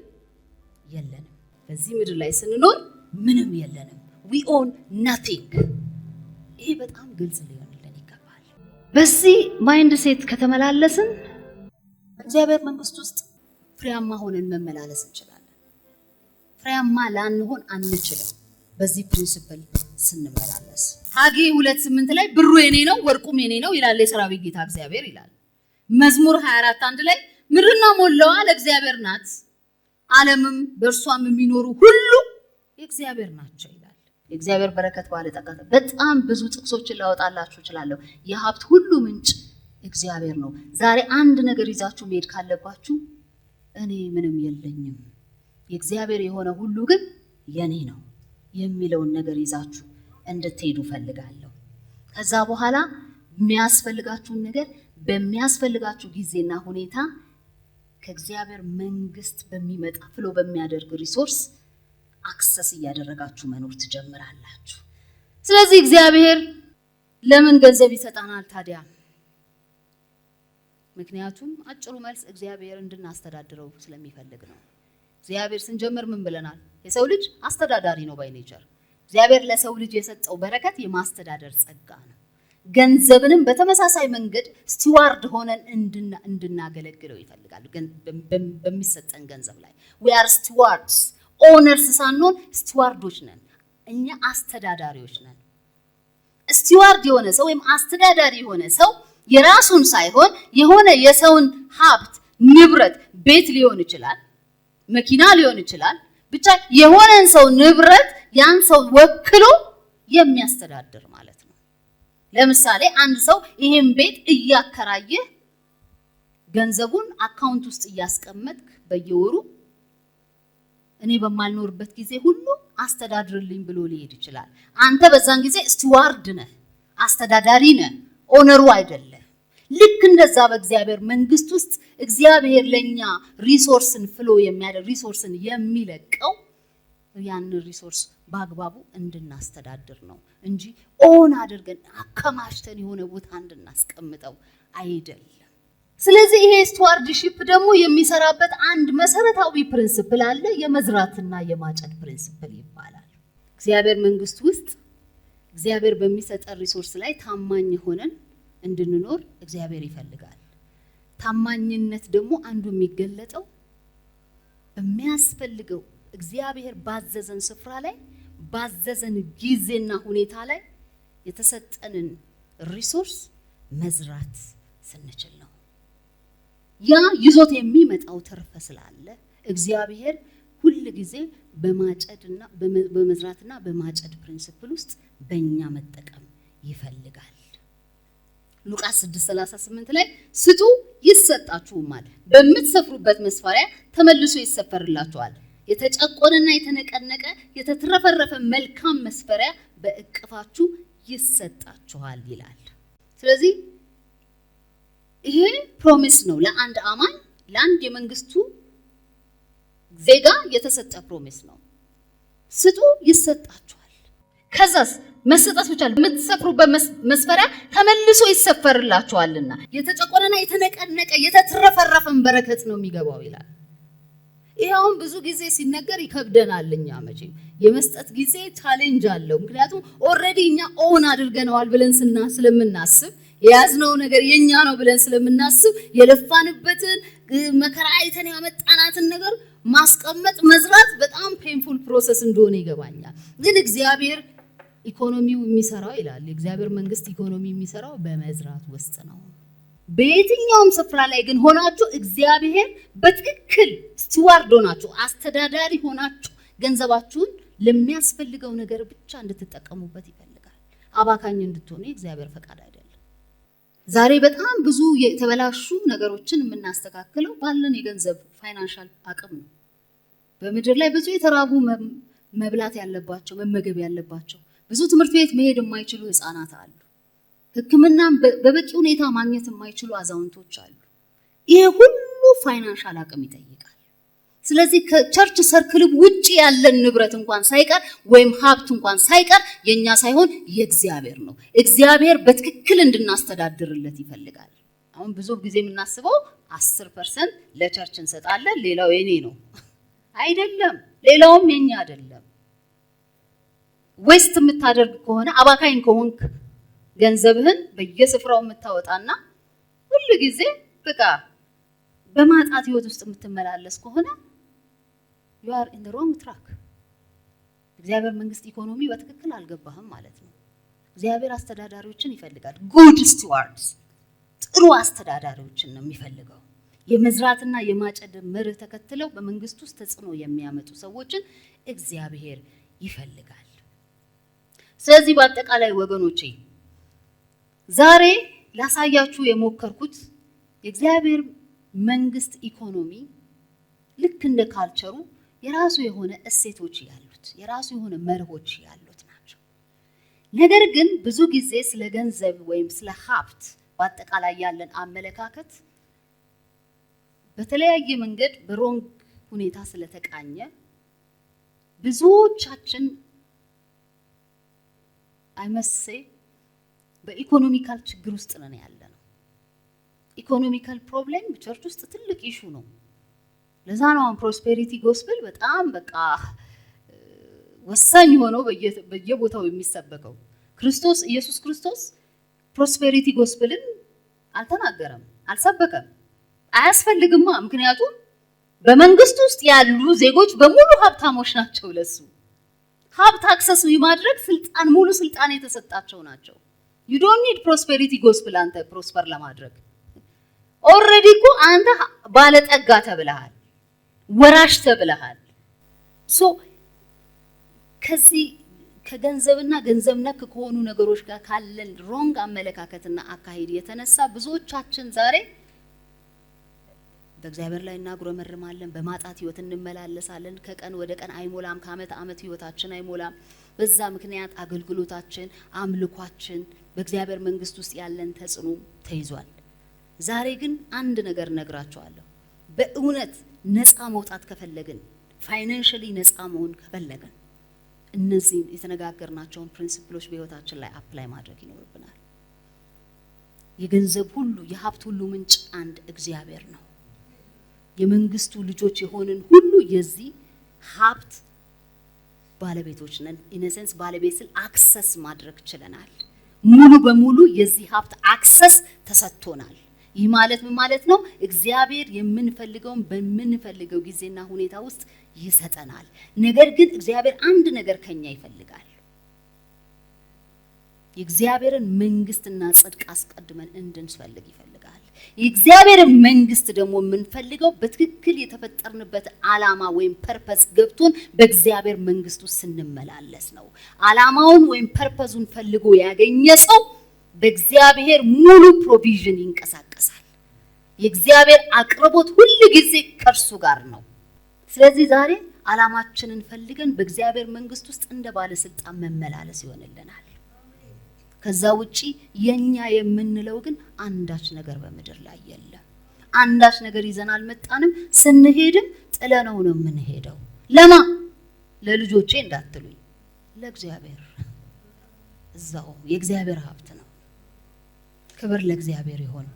የለንም። በዚህ ምድር ላይ ስንኖር ምንም የለንም። We own nothing። ይሄ በጣም ግልጽ ሊሆንልን ይገባል። በዚህ mindset ከተመላለስን በእግዚአብሔር መንግስት ውስጥ ፍሬያማ ሆነን መመላለስ እንችላለን። ፍሬያማ ላንሆን አንችልም በዚህ principle ስንመላለስ። ሐጌ 2:8 ላይ ብሩ የኔ ነው ወርቁም የኔ ነው ይላል የሰራዊት ጌታ እግዚአብሔር ይላል። መዝሙር 24:1 ላይ ምድርና ሞላዋ ለእግዚአብሔር ናት፣ ዓለምም በእርሷም የሚኖሩ ሁሉ የእግዚአብሔር ናቸው ይላል። የእግዚአብሔር በረከት ባለጠጋ። በጣም ብዙ ጥቅሶችን ላወጣላችሁ እችላለሁ። የሀብት ሁሉ ምንጭ እግዚአብሔር ነው። ዛሬ አንድ ነገር ይዛችሁ መሄድ ካለባችሁ እኔ ምንም የለኝም፣ የእግዚአብሔር የሆነ ሁሉ ግን የኔ ነው የሚለውን ነገር ይዛችሁ እንድትሄዱ ፈልጋለሁ። ከዛ በኋላ የሚያስፈልጋችሁን ነገር በሚያስፈልጋችሁ ጊዜና ሁኔታ ከእግዚአብሔር መንግስት በሚመጣ flow በሚያደርግ resource access እያደረጋችሁ መኖር ትጀምራላችሁ። ስለዚህ እግዚአብሔር ለምን ገንዘብ ይሰጠናል ታዲያ? ምክንያቱም አጭሩ መልስ እግዚአብሔር እንድናስተዳድረው ስለሚፈልግ ነው። እግዚአብሔር ስንጀምር ምን ብለናል? የሰው ልጅ አስተዳዳሪ ነው by nature። እግዚአብሔር ለሰው ልጅ የሰጠው በረከት የማስተዳደር ጸጋ ነው። ገንዘብንም በተመሳሳይ መንገድ steward ሆነን እንድናገለግለው ይፈልጋል። በሚሰጠን ገንዘብ ላይ we are stewards፣ owners ሳንሆን steward ኦች ነን። እኛ አስተዳዳሪዎች ነን። Steward የሆነ ሰው ወይም አስተዳዳሪ የሆነ ሰው የራሱን ሳይሆን የሆነ የሰውን ሀብት ንብረት፣ ቤት ሊሆን ይችላል፣ መኪና ሊሆን ይችላል፣ ብቻ የሆነን ሰው ንብረት ያን ሰው ወክሎ የሚያስተዳድር ማለት ነው። ለምሳሌ አንድ ሰው ይሄን ቤት እያከራየ ገንዘቡን account ውስጥ እያስቀመጥክ በየወሩ እኔ በማልኖርበት ጊዜ ሁሉ አስተዳድርልኝ ብሎ ሊሄድ ይችላል። አንተ በዛን ጊዜ steward ነህ፣ አስተዳዳሪ ነህ፣ owner ኡ አይደለም። ልክ እንደዛ በእግዚአብሔር መንግስት ውስጥ እግዚአብሔር ለኛ resource ን flow የሚያደርግ፣ resource ን የሚለቀው ያንን resource በአግባቡ እንድናስተዳድር ነው እንጂ own አድርገን አከማችተን የሆነ ቦታ እንድናስቀምጠው አይደለም። ስለዚህ ይሄ stewardship ደግሞ የሚሰራበት አንድ መሰረታዊ principle አለ። የመዝራትና የማጨድ principle ይባላል። እግዚአብሔር መንግስት ውስጥ እግዚአብሔር በሚሰጠን resource ላይ ታማኝ ሆነን እንድንኖር እግዚአብሔር ይፈልጋል። ታማኝነት ደግሞ አንዱ የሚገለጠው በሚያስፈልገው እግዚአብሔር ባዘዘን ስፍራ ላይ፣ ባዘዘን ጊዜና ሁኔታ ላይ የተሰጠንን resource መዝራት ስንችል ነው። ያ ይዞት የሚመጣው ትርፍ ስላለ እግዚአብሔር ሁል ጊዜ በማጨድና በመዝራትና በማጨድ principle ውስጥ በእኛ መጠቀም ይፈልጋል። ሉቃስ 6:38 ላይ ስጡ ይሰጣችሁማል፣ በምትሰፍሩበት መስፈሪያ ተመልሶ ይሰፈርላችኋል። የተጨቆነና የተነቀነቀ የተትረፈረፈ መልካም መስፈሪያ በእቅፋችሁ ይሰጣችኋል ይላል። ስለዚህ ይሄ promise ነው፣ ለአንድ አማኝ፣ ለአንድ የመንግስቱ ዜጋ የተሰጠ promise ነው። ስጡ ይሰጣችኋል። ከዛስ መሰጠት ብቻ፣ የምትሰፍሩበት መስፈሪያ ተመልሶ ይሰፈርላችኋልና የተጨቆነና የተነቀነቀ የተትረፈረፈን በረከት ነው የሚገባው ይላል። ይሄ አሁን ብዙ ጊዜ ሲነገር ይከብደናል። እኛ መቼም የመስጠት ጊዜ challenge አለው። ምክንያቱም already እኛ own አድርገነዋል ብለን ስለምናስብ፣ የያዝነው ነገር የኛ ነው ብለን ስለምናስብ፣ የለፋንበትን፣ መከራ አይተን ያመጣናትን ነገር ማስቀመጥ፣ መዝራት በጣም painful process እንደሆነ ይገባኛል። ግን እግዚአብሔር ኢኮኖሚው የሚሰራው ይላል፣ የእግዚአብሔር መንግስት ኢኮኖሚ የሚሰራው በመዝራት ውስጥ ነው። በየትኛውም ስፍራ ላይ ግን ሆናችሁ እግዚአብሔር በትክክል steward ሆናችሁ፣ አስተዳዳሪ ሆናችሁ ገንዘባችሁን ለሚያስፈልገው ነገር ብቻ እንድትጠቀሙበት ይፈልጋል። አባካኝ እንድትሆኑ የእግዚአብሔር ፈቃድ አይደለም። ዛሬ በጣም ብዙ የተበላሹ ነገሮችን የምናስተካክለው ባለን የገንዘብ financial አቅም ነው። በምድር ላይ ብዙ የተራቡ፣ መብላት ያለባቸው፣ መመገብ ያለባቸው፣ ብዙ ትምህርት ቤት መሄድ የማይችሉ ህፃናት አሉ። ሕክምናም በበቂ ሁኔታ ማግኘት የማይችሉ አዛውንቶች አሉ። ይሄ ሁሉ financial አቅም ይጠይቃል። ስለዚህ ከ church circle ውጭ ያለን ንብረት እንኳን ሳይቀር ወይም ሀብት እንኳን ሳይቀር የኛ ሳይሆን የእግዚአብሔር ነው። እግዚአብሔር በትክክል እንድናስተዳድርለት ይፈልጋል። አሁን ብዙ ጊዜ የምናስበው 10% ለ church እንሰጣለን፣ ሌላው የኔ ነው። አይደለም፣ ሌላውም የኛ አይደለም። Waste የምታደርግ ከሆነ፣ አባካኝ ከሆንክ፣ ገንዘብህን በየስፍራው የምታወጣና ሁል ጊዜ በቃ በማጣት ህይወት ውስጥ የምትመላለስ ከሆነ you are in the wrong track። እግዚአብሔር መንግስት ኢኮኖሚ በትክክል አልገባህም ማለት ነው። እግዚአብሔር አስተዳዳሪዎችን ይፈልጋል። Good stewards፣ ጥሩ አስተዳዳሪዎችን ነው የሚፈልገው። የመዝራትና የማጨድ መርህ ተከትለው በመንግስት ውስጥ ተጽዕኖ የሚያመጡ ሰዎችን እግዚአብሔር ይፈልጋል። ስለዚህ በአጠቃላይ ወገኖቼ ዛሬ ላሳያችሁ የሞከርኩት የእግዚአብሔር መንግስት ኢኮኖሚ ልክ እንደ culture ኡ የራሱ የሆነ እሴቶች ያሉት፣ የራሱ የሆነ መርሆች ያሉት ናቸው። ነገር ግን ብዙ ጊዜ ስለ ገንዘብ ወይም ስለ ሀብት በአጠቃላይ ያለን አመለካከት በተለያየ መንገድ በ wrong ሁኔታ ስለተቃኘ ብዙዎቻችን I must say በ economical ችግር ውስጥ ነን ያለነው። Economical problem church ውስጥ ትልቅ issue ነው። ለዛ ነው አሁን prosperity gospel በጣም በቃ ወሳኝ ሆነው በየቦታው የሚሰበከው። ክርስቶስ ኢየሱስ ክርስቶስ Prosperity gospel ን አልተናገረም፣ አልሰበከም። አያስፈልግማ። ምክንያቱም በመንግስት ውስጥ ያሉ ዜጎች በሙሉ ሀብታሞች ናቸው። ለሱ ሀብት access የማድረግ ስልጣን፣ ሙሉ ስልጣን የተሰጣቸው ናቸው። You don't need prosperity gospel አንተ prosper ለማድረግ። Already እኮ አንተ ባለጠጋ ተብለሃል፣ ወራሽ ተብለሃል። So ከዚህ ከገንዘብና ገንዘብ ነክ ከሆኑ ነገሮች ጋር ካለን wrong አመለካከትና አካሄድ የተነሳ ብዙዎቻችን ዛሬ በእግዚአብሔር ላይ እናጉረመርማለን፣ በማጣት ህይወት እንመላለሳለን። ከቀን ወደ ቀን አይሞላም፣ ከአመት አመት ህይወታችን አይሞላም። በዛ ምክንያት አገልግሎታችን፣ አምልኳችን፣ በእግዚአብሔር መንግስት ውስጥ ያለን ተጽዕኖ ተይዟል። ዛሬ ግን አንድ ነገር እነግራችኋለሁ። በእውነት ነፃ መውጣት ከፈለግን፣ financially ነፃ መሆን ከፈለግን፣ እነዚህን የተነጋገርናቸውን principle ኦች በህይወታችን ላይ apply ማድረግ ይኖርብናል። የገንዘብ ሁሉ፣ የሀብት ሁሉ ምንጭ አንድ እግዚአብሔር ነው። የመንግስቱ ልጆች የሆንን ሁሉ የዚህ ሀብት ባለቤቶች ነን። In a sense ባለቤት ስል access ማድረግ ችለናል። ሙሉ በሙሉ የዚህ ሀብት access ተሰጥቶናል። ይህ ማለት ምን ማለት ነው? እግዚአብሔር የምንፈልገውን በምንፈልገው ጊዜና ሁኔታ ውስጥ ይሰጠናል። ነገር ግን እግዚአብሔር አንድ ነገር ከኛ ይፈልጋል። የእግዚአብሔርን መንግስትና ጽድቅ አስቀድመን እንድንፈልግ ይፈልጋል። የእግዚአብሔርን መንግስት ደግሞ የምንፈልገው በትክክል የተፈጠርንበት ዓላማ ወይም purpose ገብቶን በእግዚአብሔር መንግስት ውስጥ ስንመላለስ ነው። ዓላማውን ወይም purpose ኡን ፈልጎ ያገኘ ሰው በእግዚአብሔር ሙሉ provision ይንቀሳቀሳል። የእግዚአብሔር አቅርቦት ሁል ጊዜ ከእርሱ ጋር ነው። ስለዚህ ዛሬ ዓላማችንን ፈልገን በእግዚአብሔር መንግስት ውስጥ እንደ ባለስልጣን መመላለስ ይሆንልናል። ከዛ ውጪ የኛ የምንለው ግን አንዳች ነገር በምድር ላይ የለም። አንዳች ነገር ይዘን አልመጣንም። ስንሄድም ጥለነው ነው የምንሄደው። ለማ? ለልጆቼ እንዳትሉኝ፣ ለእግዚአብሔር። እዛው የእግዚአብሔር ሀብት ነው። ክብር ለእግዚአብሔር ይሁን።